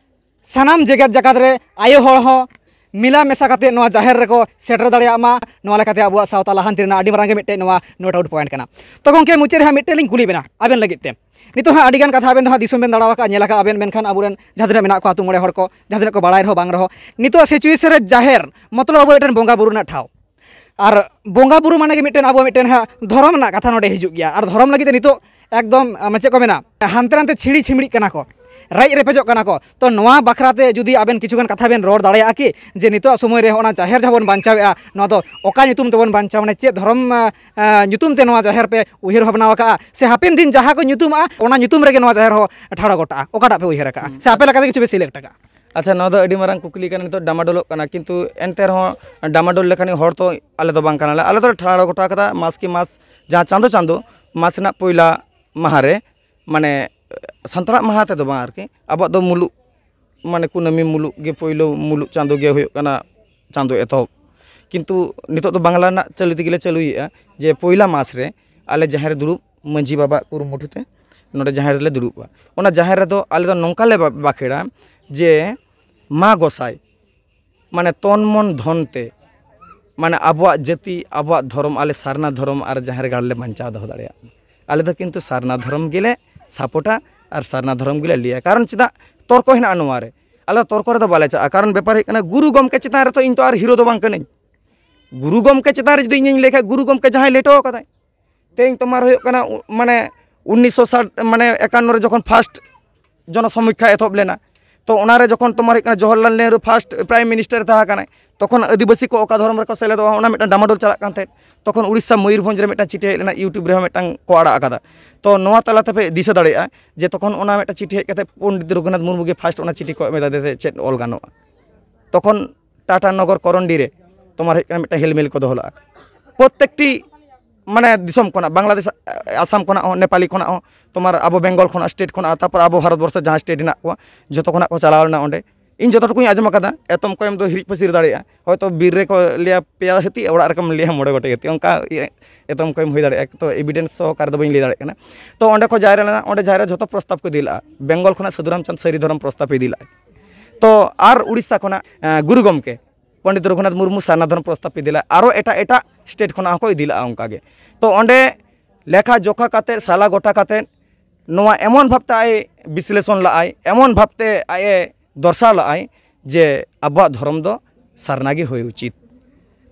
ᱥᱟᱱᱟᱢ ᱡᱮᱜᱮᱛ ᱡᱟᱠᱟᱛ ᱨᱮ ᱟᱭᱳ ᱦᱚᱲ ᱦᱚᱸ ᱢᱮᱞᱟ ᱢᱮᱥᱟ ᱠᱟᱛᱮ ᱱᱚᱣᱟ ᱡᱟᱦᱮᱨ ᱨᱮᱠᱚ ᱥᱮᱴᱮᱨ ᱫᱟᱲᱮᱭᱟᱜ ᱢᱟ᱾ ᱱᱚᱣᱟ ᱞᱮᱠᱟᱛᱮ ᱟᱵᱚᱣᱟᱜ ᱥᱟᱶᱛᱟ ᱞᱟᱦᱟᱱᱛᱤ ᱨᱮᱱᱟᱜ ᱟᱹᱰᱤ ᱢᱟᱨᱟᱝ ᱜᱮ ᱢᱤᱫᱴᱮᱡ ᱱᱚᱣᱟ ᱱᱳᱴ ᱟᱣᱩᱴ ᱯᱚᱭᱮᱱᱴ ᱠᱟᱱᱟ᱾ ᱛᱚ ᱜᱚᱢᱠᱮ, ᱢᱩᱪᱟᱹᱫ ᱨᱮ ᱦᱟᱸᱜ ᱢᱤᱫᱴᱮᱡ ᱞᱤᱧ ᱠᱩᱞᱤ ᱵᱮᱱᱟ ᱟᱵᱮᱱ ᱞᱟᱹᱜᱤᱫ ᱛᱮ᱾ ᱱᱤᱛᱚᱜ ᱦᱟᱸᱜ ᱟᱹᱰᱤ ᱜᱟᱱ ᱠᱟᱛᱷᱟ ᱟᱵᱮᱱ ᱫᱚ ᱦᱟᱸᱜ ᱫᱤᱥᱚᱢ ᱵᱮᱱ ᱫᱟᱬᱟ ᱟᱠᱟᱫᱼᱟ, ᱧᱮᱞ ᱟᱠᱟᱫ ᱟᱵᱮᱱ, ᱢᱮᱱᱠᱷᱟᱱ ᱟᱵᱚᱨᱮᱱ ᱡᱟᱦᱟᱸ ᱛᱤᱱᱟᱹᱜ ᱢᱮᱱᱟᱜ ᱠᱚᱣᱟ ᱟᱹᱛᱩ ᱢᱚᱬᱮ ᱦᱚᱲ ᱠᱚ, ᱡᱟᱦᱟᱸ ᱛᱤᱱᱟᱹᱜ ᱠᱚ ᱵᱟᱲᱟᱭ ᱨᱮᱦᱚᱸ ᱵᱟᱝ ᱨᱮᱦᱚᱸ, ᱱᱤᱛᱚᱜ ᱥᱤᱪᱩᱭᱮᱥᱚᱱ ᱨᱮ ᱡᱟᱦᱮᱨ ᱢᱚᱛᱞᱚᱵ ᱟᱵᱚ ᱢᱤᱫᱴᱮᱱ ᱵᱚᱸᱜᱟ ᱵᱩᱨᱩ ᱨᱮᱱᱟᱜ ᱴᱷᱟᱶ, ᱟᱨ ᱵᱚᱸᱜᱟ ᱵᱩᱨᱩ ᱢᱟᱱᱮ ᱜᱮ ᱢᱤᱫᱴᱮᱱ ᱟᱵᱚ ᱢᱤᱫᱴᱮᱱ ᱦᱟᱸᱜ ᱫᱷᱚᱨᱚᱢ ᱨᱮᱱᱟᱜ ᱠᱟᱛᱷᱟ ᱱᱚᱰᱮ ᱦᱤᱡᱩᱜ ᱜᱮᱭᱟ᱾ ᱟᱨ ᱫᱷᱚᱨᱚᱢ ᱞᱟᱹᱜᱤᱫ ᱛᱮ ᱱᱤᱛᱚᱜ ᱮᱠᱫᱚᱢ, ᱟᱢ, ᱪᱮᱫ ᱠᱚ ᱢᱮᱱᱟ, ᱦᱟᱱᱛᱮ ᱱᱟᱛᱮ ᱪᱷᱤᱲᱤ ᱪᱷᱤᱢᱲᱤᱜ ᱠᱟᱱᱟ ᱠᱚ, ᱨᱮᱡ ᱨᱮᱯᱮᱡᱚᱜ ᱠᱟᱱᱟ ᱠᱚ᱾ ᱛᱚ ᱱᱚᱣᱟ ᱵᱟᱠᱷᱨᱟ ᱛᱮ ᱡᱩᱫᱤ ᱟᱵᱮᱱ ᱠᱤᱪᱷᱩ ᱜᱟᱱ ᱠᱟᱛᱷᱟ ᱵᱮᱱ ᱨᱚᱲ ᱫᱟᱲᱮᱭᱟᱜᱼᱟ ᱠᱤ, ᱡᱮ ᱱᱤᱛᱚᱜ ᱥᱚᱢᱚᱭ ᱨᱮ ᱚᱱᱟ ᱡᱟᱦᱮᱨ ᱡᱟᱦᱟᱸ ᱵᱚᱱ ᱵᱟᱧᱪᱟᱣᱮᱫᱼᱟ, ᱱᱚᱣᱟ ᱫᱚ ᱚᱠᱟ ᱧᱩᱛᱩᱢ ᱛᱮᱵᱚᱱ ᱵᱟᱧᱪᱟᱣᱟ, ᱢᱟᱱᱮ ᱪᱮᱫ ᱫᱷᱚᱨᱚᱢ, ᱟᱸ, ᱟᱸ, ᱧᱩᱛᱩᱢ ᱛᱮ ᱱᱚᱣᱟ ᱡᱟᱦᱮᱨ ᱯᱮ ᱩᱭᱦᱟᱹᱨ ᱵᱷᱟᱵᱽᱱᱟ ᱟᱠᱟᱫᱼᱟ, ᱥᱮ ᱦᱟᱯᱮᱱ ᱫᱤᱱ ᱡᱟᱦᱟᱸ ᱠᱚ ᱧᱩᱛᱩᱢᱟᱜᱼᱟ ᱚᱱᱟ ᱧᱩᱛᱩᱢ ᱨᱮᱜᱮ ᱱᱚᱣᱟ ᱡᱟᱦᱮᱨ ᱦᱚᱸ ᱴᱷᱟᱲᱚ ᱜᱚᱴᱟᱜᱼᱟ? ᱚᱠᱟᱴᱟᱜ ᱯᱮ ᱩᱭᱦᱟᱹᱨ ᱟᱠᱟᱫᱼᱟ, ᱦᱩᱸ᱾ ᱥᱮ ᱟᱯᱮ ᱞᱮᱠᱟᱛᱮ ᱠᱤᱪᱷᱩ ᱯᱮ ᱥᱤᱞᱮᱠᱴ ᱟᱠᱟᱫᱼᱟ? ᱟᱪᱪᱷᱟ, ᱱᱚᱣᱟ ᱫᱚ ᱟᱹᱰᱤ ᱢᱟᱨᱟᱝ ᱠᱩᱠᱞᱤ ᱠᱟᱱᱟ᱾ ᱱᱤᱛᱚᱜ ᱰᱟᱢᱟᱰᱳᱞᱚᱜ ᱠᱟᱱᱟ, ᱠᱤᱱᱛᱩ ᱮᱱᱛᱮ ᱨᱮᱦᱚᱸ ᱰᱟᱢᱟᱰᱳᱞ ᱞᱮᱠᱟᱱᱤᱡ ᱦᱚᱲ ᱛᱚ ᱟᱞᱮ ᱫᱚ ᱵᱟᱝ ᱠᱟᱱᱟᱞᱮ᱾ ᱟᱞᱮ ᱫᱚᱞᱮ ᱴᱷᱟᱲᱚ ᱜᱚᱴᱟ ᱠᱟᱫᱟ ᱢᱟᱥ ᱠᱤ ᱢᱟᱥ, ᱡᱟᱦᱟᱸ ᱪᱟᱸᱫᱚ ᱪᱟᱸᱫᱚ ᱢᱟᱥ ᱨᱮᱱᱟᱜ ᱯᱩᱭᱞᱟ ᱢᱟᱦᱟ ᱨᱮ, ᱢᱟᱱᱮ ᱥᱟᱱᱛᱟᱲᱟᱜ ᱢᱟᱦᱟ ᱛᱮᱫᱚ ᱵᱟᱝ ᱟᱨᱠᱤ, ᱟᱵᱚᱣᱟᱜ ᱫᱚ ᱢᱩᱞᱩᱜ, ᱢᱟᱱᱮ ᱠᱩᱱᱟᱹᱢᱤ ᱢᱩᱞᱩᱜ ᱜᱮ ᱯᱳᱭᱞᱳ ᱢᱩᱞᱩᱜ ᱪᱟᱸᱫᱚ ᱜᱮ ᱦᱩᱭᱩᱜ ᱠᱟᱱᱟ ᱪᱟᱸᱫᱚ ᱮᱛᱚᱦᱚᱵ᱾ ᱠᱤᱱᱛᱩ ᱱᱤᱛᱚᱜ ᱫᱚ ᱵᱟᱝᱞᱟ ᱨᱮᱱᱟᱜ ᱪᱟᱹᱞᱤ ᱛᱮᱜᱮ ᱞᱮ ᱪᱟᱹᱞᱩᱭᱮᱫᱼᱟ, ᱡᱮ ᱯᱩᱭᱞᱟ ᱢᱟᱥ ᱨᱮ ᱟᱞᱮ ᱡᱟᱦᱮᱨ ᱫᱩᱲᱩᱵ ᱢᱟᱹᱡᱷᱤ ᱵᱟᱵᱟᱣᱟᱜ ᱠᱩᱨᱩᱢᱩᱴᱩ ᱛᱮ ᱱᱚᱰᱮ ᱡᱟᱦᱮᱨ ᱨᱮᱞᱮ ᱫᱩᱲᱩᱵᱼᱟ᱾ ᱚᱱᱟ ᱡᱟᱦᱮᱨ ᱨᱮᱫᱚ ᱟᱞᱮ ᱫᱚ ᱱᱚᱝᱠᱟ ᱞᱮ ᱵᱟ-, ᱵᱟᱠᱷᱮᱲᱟ ᱡᱮ ᱢᱟ ᱜᱚᱸᱥᱟᱭ, ᱢᱟᱱᱮ ᱛᱚᱱ ᱢᱚᱱ ᱫᱷᱚᱱ ᱛᱮ, ᱢᱟᱱᱮ ᱟᱵᱚᱣᱟᱜ ᱡᱟᱹᱛᱤ, ᱟᱵᱚᱣᱟᱜ ᱫᱷᱚᱨᱚᱢ, ᱟᱞᱮ ᱥᱟᱨᱱᱟ ᱫᱷᱚᱨᱚᱢ ᱟᱨ ᱡᱟᱦᱮᱨ ᱜᱟᱲ ᱞᱮ ᱵᱟᱧᱪᱟᱣ ᱫᱚᱦᱚ ᱫᱟᱲᱮᱭᱟᱜ ᱢᱟ᱾ ᱟᱞᱮ ᱫᱚ ᱠᱤᱱᱛᱩ ᱥᱟᱨᱱᱟ ᱫᱷᱚᱨᱚᱢ ᱜᱮᱞᱮ ᱥᱟᱯᱳᱨᱴᱟ ᱟᱨ ᱥᱟᱨᱱᱟ ᱫᱷᱚᱨᱚᱢ ᱜᱮᱞᱮ ᱞᱟᱹᱭᱟ᱾ ᱠᱟᱨᱚᱱ ᱪᱮᱫᱟᱜ? ᱛᱚᱨᱠᱚ ᱦᱮᱱᱟᱜᱼᱟ ᱱᱚᱣᱟ ᱨᱮ, ᱟᱞᱮ ᱫᱚ ᱛᱚᱨᱠᱚ ᱨᱮᱫᱚ ᱵᱟᱞᱮ ᱪᱟᱜᱼᱟ᱾ ᱠᱟᱨᱚᱱ ᱵᱮᱯᱟᱨ ᱦᱩᱭᱩᱜ ᱠᱟᱱᱟ, ᱜᱩᱨᱩ ᱜᱚᱢᱠᱮ ᱪᱮᱛᱟᱱ ᱨᱮᱛᱚ ᱤᱧ ᱛᱚ ᱟᱨ ᱦᱤᱨᱳ ᱫᱚ ᱵᱟᱝ ᱠᱟᱹᱱᱟᱹᱧ᱾ ᱜᱩᱨᱩ ᱜᱚᱢᱠᱮ ᱪᱮᱛᱟᱱ ᱨᱮ ᱡᱩᱫᱤ ᱤᱧᱤᱧ ᱞᱟᱹᱭ ᱠᱷᱟᱡ, ᱜᱩᱨᱩ ᱜᱚᱢᱠᱮ ᱡᱟᱦᱟᱸᱭ ᱞᱮᱴᱚ ᱟᱠᱟᱫᱟᱭ, ᱛᱮᱦᱮᱧ ᱛᱳᱢᱟᱨ ᱦᱩᱭᱩᱜ ᱠᱟᱱᱟ, ᱩ-, ᱢᱟᱱᱮ ᱩᱱᱤᱥᱥᱚ ᱥᱟᱴ, ᱢᱟᱱᱮ ᱮᱠᱟᱱᱱᱚ ᱨᱮ ᱡᱚᱠᱷᱚᱱ ᱯᱷᱟᱥᱴ ᱡᱚᱱᱚᱥᱚᱢᱤᱠᱠᱷᱟ ᱮᱛᱚᱦᱚᱵ ᱞᱮᱱᱟ, ᱛᱚ ᱚᱱᱟᱨᱮ ᱡᱚᱠᱷᱚᱱ ᱛᱳᱢᱟᱨ ᱦᱩᱭᱩᱜ ᱠᱟᱱᱟ Jawaharlal Nehru first prime minister ᱛᱟᱦᱮᱸ ᱠᱟᱱᱟᱭ, ᱛᱚᱠᱷᱚᱱ ᱟᱹᱫᱤᱵᱟᱹᱥᱤ ᱠᱚ ᱚᱠᱟ ᱫᱷᱚᱨᱚᱢ ᱨᱮᱠᱚ ᱥᱮᱞᱮᱫᱚᱜᱼᱟ, ᱚᱱᱟ ᱢᱤᱫᱴᱟᱝ ᱰᱟᱢᱟᱰᱳᱞ ᱪᱟᱞᱟᱜ ᱠᱟᱱ ᱛᱟᱦᱮᱸᱫ᱾ ᱛᱚᱠᱷᱚᱱ ᱩᱲᱤᱥᱥᱟ ᱢᱚᱭᱩᱨᱵᱷᱚᱸᱡᱽ ᱨᱮ ᱢᱤᱫᱴᱟᱝ ᱪᱤᱴᱷᱤ ᱦᱮᱡ ᱞᱮᱱᱟ, YouTube ᱨᱮᱦᱚᱸ ᱢᱤᱫᱴᱟᱝ ᱠᱚ ᱟᱲᱟᱜ ᱟᱠᱟᱫᱟ᱾ ᱛᱚ ᱱᱚᱣᱟ ᱛᱟᱞᱟ ᱛᱮᱯᱮ ᱫᱤᱥᱟᱹ ᱫᱟᱲᱮᱭᱟᱜᱼᱟ ᱡᱮ ᱛᱚᱠᱷᱚᱱ ᱚᱱᱟ ᱢᱤᱫᱴᱟᱝ ᱪᱤᱴᱷᱤ ᱦᱮᱡ ᱠᱟᱛᱮ ᱯᱚᱱᱰᱤᱛ ᱨᱚᱜᱷᱩᱱᱟᱛᱷ ᱢᱩᱨᱢᱩ ᱜᱮ ᱯᱷᱟᱥᱴ ᱚᱱᱟ ᱪᱤᱴᱷᱤ ᱠᱚ ᱮᱢ ᱮᱫᱟ, ᱡᱮ ᱪᱮᱫ ᱚᱞ ᱜᱟᱱᱚᱜᱼᱟ᱾ ᱛᱚᱠᱷᱚᱱ ᱴᱟᱴᱟ ᱱᱚᱜᱚᱨ ᱠᱚᱨᱚᱱᱰᱤ ᱨᱮ ᱛᱳᱢᱟᱨ ᱦᱩᱭᱩᱜ ᱠᱟᱱᱟ ᱢᱤᱫᱴᱟᱝ ᱦᱮᱞᱢᱮᱞ ᱠᱚ ᱫᱚᱦᱚ ᱞᱮᱫᱼᱟ᱾ ᱯᱨᱚᱛᱮᱠᱴᱤ ᱢᱟᱱᱮ ᱫᱤᱥᱚᱢ ᱠᱷᱚᱱᱟᱜ, ᱵᱟᱝᱞᱟᱫᱮᱥ, ᱟᱥᱟᱢ ᱠᱷᱚᱱᱟᱜ ᱦᱚᱸ, ᱱᱮᱯᱟᱞᱤ ᱠᱷᱚᱱᱟᱜ ᱦᱚᱸ, ᱛᱳᱢᱟᱨ ᱟᱵᱚ ᱵᱮᱝᱜᱚᱞ ᱠᱷᱚᱱᱟᱜ, ᱥᱴᱮᱴ ᱠᱷᱚᱱᱟᱜ, ᱛᱟᱨᱯᱚᱨ ᱟᱵᱚ ᱵᱷᱟᱨᱚᱛ ᱵᱚᱨᱥᱚ ᱡᱟᱦᱟᱸ ᱥᱴᱮᱴ ᱦᱮᱱᱟᱜ ᱠᱚᱣᱟ, ᱡᱚᱛᱚ ᱠᱷᱚᱱᱟᱜ ᱠᱚ ᱪᱟᱞᱟᱣ ᱞᱮᱱᱟ ᱚᱸᱰᱮ᱾ ᱤᱧ ᱡᱚᱛᱚ ᱴᱩᱠᱩᱧ ᱟᱸᱡᱚᱢ ᱟᱠᱟᱫᱟ, ᱮᱛᱚᱢ ᱠᱚᱭᱮᱢ ᱫᱚ ᱦᱤᱨᱤᱡ ᱯᱟᱹᱥᱤᱨ ᱫᱟᱲᱮᱭᱟᱜᱼᱟ᱾ ᱦᱚᱭᱛᱳ ᱵᱤᱨ ᱨᱮᱠᱚ ᱞᱟᱹᱭᱟ ᱯᱮᱭᱟ ᱦᱟᱹᱛᱤ, ᱚᱲᱟᱜ ᱨᱮᱠᱚ ᱞᱟᱹᱭᱟ ᱢᱚᱬᱮ ᱜᱚᱴᱮᱡ ᱦᱟᱹᱛᱤ, ᱚᱱᱠᱟ ᱤᱭᱟᱹ ᱮᱛᱚᱢ ᱠᱚᱭᱮᱢ ᱦᱩᱭ ᱫᱟᱲᱮᱭᱟᱜᱼᱟ᱾ ᱛᱚ evidence ᱥᱚᱦᱚᱠᱟᱨ ᱫᱚ ᱵᱟᱹᱧ ᱞᱟᱹᱭ ᱫᱟᱲᱮᱭᱟᱜ ᱠᱟᱱᱟ᱾ ᱛᱚ ᱚᱸᱰᱮ ᱠᱚ ᱡᱟᱣᱨᱟ ᱞᱮᱱᱟ, ᱚᱸᱰᱮ ᱡᱟᱣᱨᱟ ᱡᱷᱚᱛᱚ ᱯᱨᱚᱥᱛᱟᱵ ᱠᱚ ᱤᱫᱤ ᱞᱮᱫᱼᱟ᱾ ᱵᱮᱝᱜᱚᱞ ᱠᱷᱚᱱᱟᱜ ᱥᱟᱹᱫᱷᱩ ᱨᱟᱢᱪᱟᱸᱫᱽ ᱥᱟᱹᱨᱤ ᱫᱷᱚᱨᱚᱢ ᱯᱨᱚᱥᱛᱟᱵ ᱤᱫᱤ ᱞᱮᱫᱼᱟ᱾ ᱛᱚ ᱟᱨ ᱩᱲᱤᱥᱥᱟ ᱠᱷᱚᱱᱟᱜ ᱮᱸ, ᱜᱩᱨᱩ ᱜᱚᱢᱠᱮ ᱯᱚᱱᱰᱤᱛ ᱨᱚᱜᱷᱩᱱᱟᱛᱷ ᱢᱩᱨᱢᱩ ᱥᱟᱨᱱᱟ ᱫᱷᱚᱨᱚᱢ ᱯᱨᱚᱥᱛᱟᱵ ᱤᱫᱤ ᱞᱮᱫᱼᱟ᱾ ᱟᱨᱚ ᱮᱴᱟᱜ ᱮᱴᱟᱜ ᱥᱴᱮᱴ ᱠᱷᱚᱱᱟᱜ ᱦᱚᱸᱠᱚ ᱤᱫᱤ ᱞᱮᱫᱼᱟ᱾ ᱚᱱᱠᱟᱜᱮ ᱛᱚ ᱚᱸᱰᱮ ᱞᱮᱠᱷᱟ ᱡᱚᱠᱷᱟ ᱠᱟᱛᱮᱫ, ᱥᱟᱞᱟ ᱜᱚᱴᱟ ᱠᱟᱛᱮᱫ, ᱱᱚᱣᱟ ᱮᱢᱚᱱ ᱵᱷᱟᱵᱽᱛᱮ ᱟᱡ ᱵᱤᱥᱞᱮᱥᱚᱱ ᱞᱟᱜᱼᱟᱭ, ᱮᱢᱚᱱ ᱵᱷᱟᱵᱽᱛᱮ ᱟᱡ ᱮ ᱫᱚᱨᱥᱟᱣ ᱞᱟᱜᱼᱟᱭ ᱡᱮ ᱟᱵᱚᱣᱟᱜ ᱫᱷᱚᱨᱚᱢ ᱫᱚ ᱥᱟᱨᱱᱟ ᱜᱮ ᱦᱩᱭ ᱩᱪᱤᱛ᱾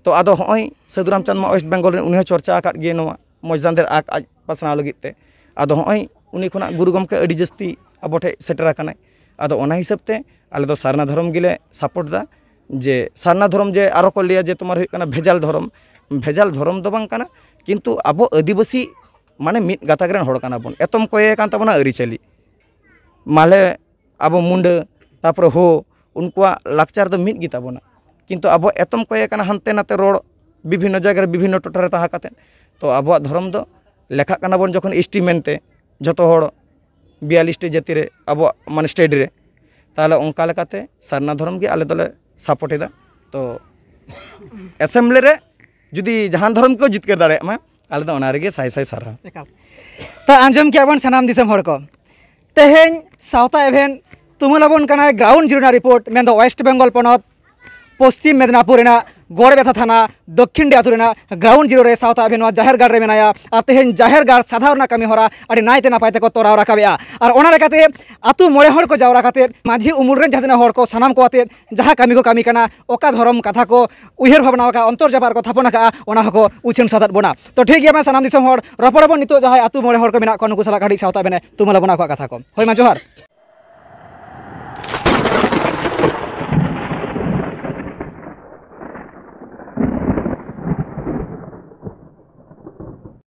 ᱛᱚ ᱟᱫᱚ ᱦᱚᱸᱜᱼᱚᱭ ᱥᱟᱹᱫᱷᱩ ᱨᱟᱢᱪᱟᱸᱫᱽ ᱢᱟ ᱳᱭᱮᱥᱴ ᱵᱮᱝᱜᱚᱞ ᱨᱮᱱ, ᱩᱱᱤ ᱦᱚᱸ ᱪᱚᱨᱪᱟ ᱟᱠᱟᱫ ᱜᱮ ᱱᱚᱣᱟ ᱢᱚᱡᱽᱫᱟᱱᱫᱮᱨ ᱟᱠ ᱟᱡ ᱯᱟᱥᱱᱟᱣ ᱞᱟᱹᱜᱤᱫ ᱛᱮ᱾ ᱟᱫᱚ ᱦᱚᱸᱜᱼᱚᱭ ᱩᱱᱤ ᱠᱷᱚᱱᱟᱜ ᱜᱩᱨᱩ ᱜᱚᱢᱠᱮ ᱟᱹᱰᱤ ᱡᱟᱹᱥᱛᱤ ᱟᱵᱚ ᱴᱷᱮᱡ ᱥᱮᱴᱮᱨ ᱟᱠᱟᱱᱟᱭ᱾ ᱟᱫᱚ ᱚᱱᱟ ᱦᱤᱥᱟᱹᱵ ᱛᱮ ᱟᱞᱮ ᱫᱚ ᱥᱟᱨᱱᱟ ᱫᱷᱚᱨᱚᱢ ᱜᱮᱞᱮ ᱥᱟᱯᱳᱨᱴ ᱮᱫᱟ᱾ ᱡᱮ ᱥᱟᱨᱱᱟ ᱫᱷᱚᱨᱚᱢ ᱡᱮ ᱟᱨᱚ ᱠᱚ ᱞᱟᱹᱭᱟ ᱡᱮ ᱛᱳᱢᱟᱨ ᱦᱩᱭᱩᱜ ᱠᱟᱱᱟ ᱵᱷᱮᱡᱟᱞ ᱫᱷᱚᱨᱚᱢ, ᱵᱷᱮᱡᱟᱞ ᱫᱷᱚᱨᱚᱢ ᱫᱚ ᱵᱟᱝ ᱠᱟᱱᱟ, ᱠᱤᱱᱛᱩ ᱟᱵᱚ ᱟᱹᱫᱤᱵᱟᱹᱥᱤ ᱢᱟᱱᱮ ᱢᱤᱫ ᱜᱟᱛᱟᱠ ᱨᱮᱱ ᱦᱚᱲ ᱠᱟᱱᱟ ᱵᱚᱱ, ᱮᱛᱚᱢ ᱠᱚᱭᱮ ᱠᱟᱱ ᱛᱟᱵᱚᱱᱟ ᱟᱹᱨᱤᱪᱟᱹᱞᱤ᱾ ᱢᱟᱞᱮ ᱟᱵᱚ ᱢᱩᱱᱰᱟᱹ, ᱛᱟᱯᱚᱨᱮ ᱦᱳ, ᱩᱱᱠᱩᱣᱟᱜ ᱞᱟᱠᱪᱟᱨ ᱫᱚ ᱢᱤᱫ ᱜᱮᱛᱟ ᱵᱚᱱᱟ, ᱠᱤᱱᱛᱩ ᱟᱵᱚ ᱮᱛᱚᱢ ᱠᱚᱭᱮ ᱠᱟᱱᱟ ᱦᱟᱱᱛᱮ ᱱᱟᱛᱮ ᱨᱚᱲ, ᱵᱤᱵᱷᱤᱱᱱᱚ ᱡᱟᱭᱜᱟ ᱨᱮ ᱵᱤᱵᱷᱤᱱᱱᱚ ᱴᱚᱴᱷᱟ ᱨᱮ ᱛᱟᱦᱮᱸ ᱠᱟᱛᱮᱫ᱾ ᱛᱚ ᱟᱵᱚᱣᱟᱜ ᱫᱷᱚᱨᱚᱢ ᱫᱚ ᱞᱮᱠᱷᱟᱜ ᱠᱟᱱᱟ ᱵᱚᱱ ᱡᱚᱠᱷᱚᱱ ᱮᱥ ᱴᱤ ᱢᱮᱱᱛᱮ, ᱡᱚᱛᱚ ᱦᱚᱲ ᱵᱤᱭᱟᱞᱤᱥ ᱴᱤ ᱡᱟᱹᱛᱤ ᱨᱮ ᱟᱵᱚᱣᱟᱜ ᱢᱟᱱᱮ ᱥᱴᱮᱴ ᱨᱮ, ᱛᱟᱦᱚᱞᱮ ᱚᱱᱠᱟ ᱞᱮᱠᱟᱛᱮ ᱥᱟᱨᱱᱟ ᱫᱷᱚᱨᱚᱢ ᱜᱮ ᱟᱞᱮ ᱫᱚᱞᱮ ᱥᱟᱯᱳᱨᱴ ᱮᱫᱟ᱾ ᱛᱚ ᱮᱥᱮᱢᱵᱞᱤ ᱨᱮ ᱡᱩᱫᱤ ᱡᱟᱦᱟᱱ ᱫᱷᱚᱨᱚᱢ ᱜᱮᱠᱚ ᱡᱤᱛᱠᱟᱹᱨ ᱫᱟᱲᱮᱭᱟᱜ ᱢᱟ, ᱟᱞᱮ ᱫᱚ ᱚᱱᱟ ᱨᱮᱜᱮ ᱥᱟᱭ ᱥᱟᱭ ᱥᱟᱨᱦᱟᱣ᱾ ᱮᱠᱟᱞ᱾ ᱛᱟ ᱟᱸᱡᱚᱢ ᱠᱮᱜᱼᱟ ᱵᱚᱱ ᱥᱟᱱᱟᱢ ᱫᱤᱥᱚᱢ ᱦᱚᱲ ᱠᱚ, ᱛᱮᱦᱮᱧ ᱥᱟᱶᱛᱟ ᱮᱵᱷᱮᱱ ᱛᱩᱢᱟᱹᱞ ᱟᱵᱚᱱ ᱠᱟᱱᱟᱭ ᱜᱨᱟᱣᱩᱱᱰ ᱡᱤᱨᱳ ᱨᱮᱱᱟᱜ ᱨᱤᱯᱳᱨᱴ, ᱢᱮᱱᱫᱚ ᱳᱭᱮᱥᱴ ᱵᱮᱝᱜᱚᱞ ᱯᱚᱱᱚᱛ ᱯᱚᱥᱪᱤᱢ ᱢᱮᱫᱽᱱᱟᱯᱩᱨ ᱨᱮᱱᱟᱜ ᱜᱚᱲᱵᱮᱛᱷᱟ ᱛᱷᱟᱱᱟ ᱫᱚᱠᱠᱷᱤᱱᱰᱤ ᱟᱹᱛᱩ ᱨᱮᱱᱟᱜ ᱜᱨᱟᱣᱩᱱᱰ ᱡᱤᱨᱳ ᱨᱮ ᱥᱟᱶᱛᱟ ᱮᱵᱷᱮᱱ ᱱᱚᱣᱟ ᱡᱟᱦᱮᱨ ᱜᱟᱲ ᱨᱮ ᱢᱮᱱᱟᱭᱟ᱾ ᱟᱨ ᱛᱮᱦᱮᱧ ᱡᱟᱦᱮᱨ ᱜᱟᱲ ᱥᱟᱫᱷᱟᱣ ᱨᱮᱱᱟᱜ ᱠᱟᱹᱢᱤ ᱦᱚᱨᱟ ᱟᱹᱰᱤ ᱱᱟᱭᱛᱮ ᱱᱟᱯᱟᱭ ᱛᱮᱠᱚ ᱛᱚᱨᱟᱣ ᱨᱟᱠᱟᱵᱮᱜᱼᱟ᱾ ᱟᱨ ᱚᱱᱟ ᱞᱮᱠᱟᱛᱮ ᱟᱹᱛᱩ ᱢᱚᱬᱮ ᱦᱚᱲ ᱠᱚ ᱡᱟᱣᱨᱟ ᱠᱟᱛᱮᱫ ᱢᱟᱹᱡᱷᱤ ᱩᱢᱩᱞ ᱨᱮᱱ ᱡᱟᱦᱟᱸ ᱛᱤᱱᱟᱹᱜ ᱦᱚᱲ ᱠᱚ ᱥᱟᱱᱟᱢ ᱠᱚ ᱟᱛᱮᱫ ᱡᱟᱦᱟᱸ ᱠᱟᱹᱢᱤ ᱠᱚ ᱠᱟᱹᱢᱤ ᱠᱟᱱᱟ, ᱚᱠᱟ ᱫᱷᱚᱨᱚᱢ ᱠᱟᱛᱷᱟ ᱠᱚ ᱩᱭᱦᱟᱹᱨ ᱵᱷᱟᱵᱽᱱᱟ ᱟᱠᱟᱫᱼᱟ, ᱚᱱᱛᱚᱨ ᱡᱟᱯᱟᱜ ᱨᱮᱠᱚ ᱛᱷᱟᱯᱚᱱ ᱟᱠᱟᱫᱼᱟ, ᱚᱱᱟ ᱦᱚᱸᱠᱚ ᱩᱪᱷᱟᱹᱱ ᱥᱟᱫᱟᱫ ᱵᱚᱱᱟ᱾ ᱛᱚ ᱴᱷᱤᱠ ᱜᱮᱭᱟ, ᱢᱟ ᱥᱟᱱᱟᱢ ᱫᱤᱥᱚᱢ ᱦᱚᱲ ᱨᱚᱯᱚᱲ ᱟᱵᱚᱱ ᱱᱤᱛᱚᱜ ᱡᱟᱦᱟᱸᱭ ᱟᱹᱛᱩ ᱢᱚᱬᱮ ᱦᱚᱲ ᱠᱚ ᱢᱮᱱᱟᱜ ᱠᱚᱣᱟ, ᱱᱩᱠᱩ ᱥᱟᱞᱟᱜ ᱠᱟᱹᱴᱤᱡ ᱥᱟᱶᱛᱟ ᱮᱵᱷᱮᱱᱮ ᱛᱩᱢᱟᱹᱞ ᱟᱵᱚᱱᱟ ᱟᱠᱚᱣᱟᱜ ᱠᱟᱛᱷᱟ ᱠᱚ᱾ ᱦᱳᱭ ᱢᱟ, ᱡᱚᱦᱟᱨ᱾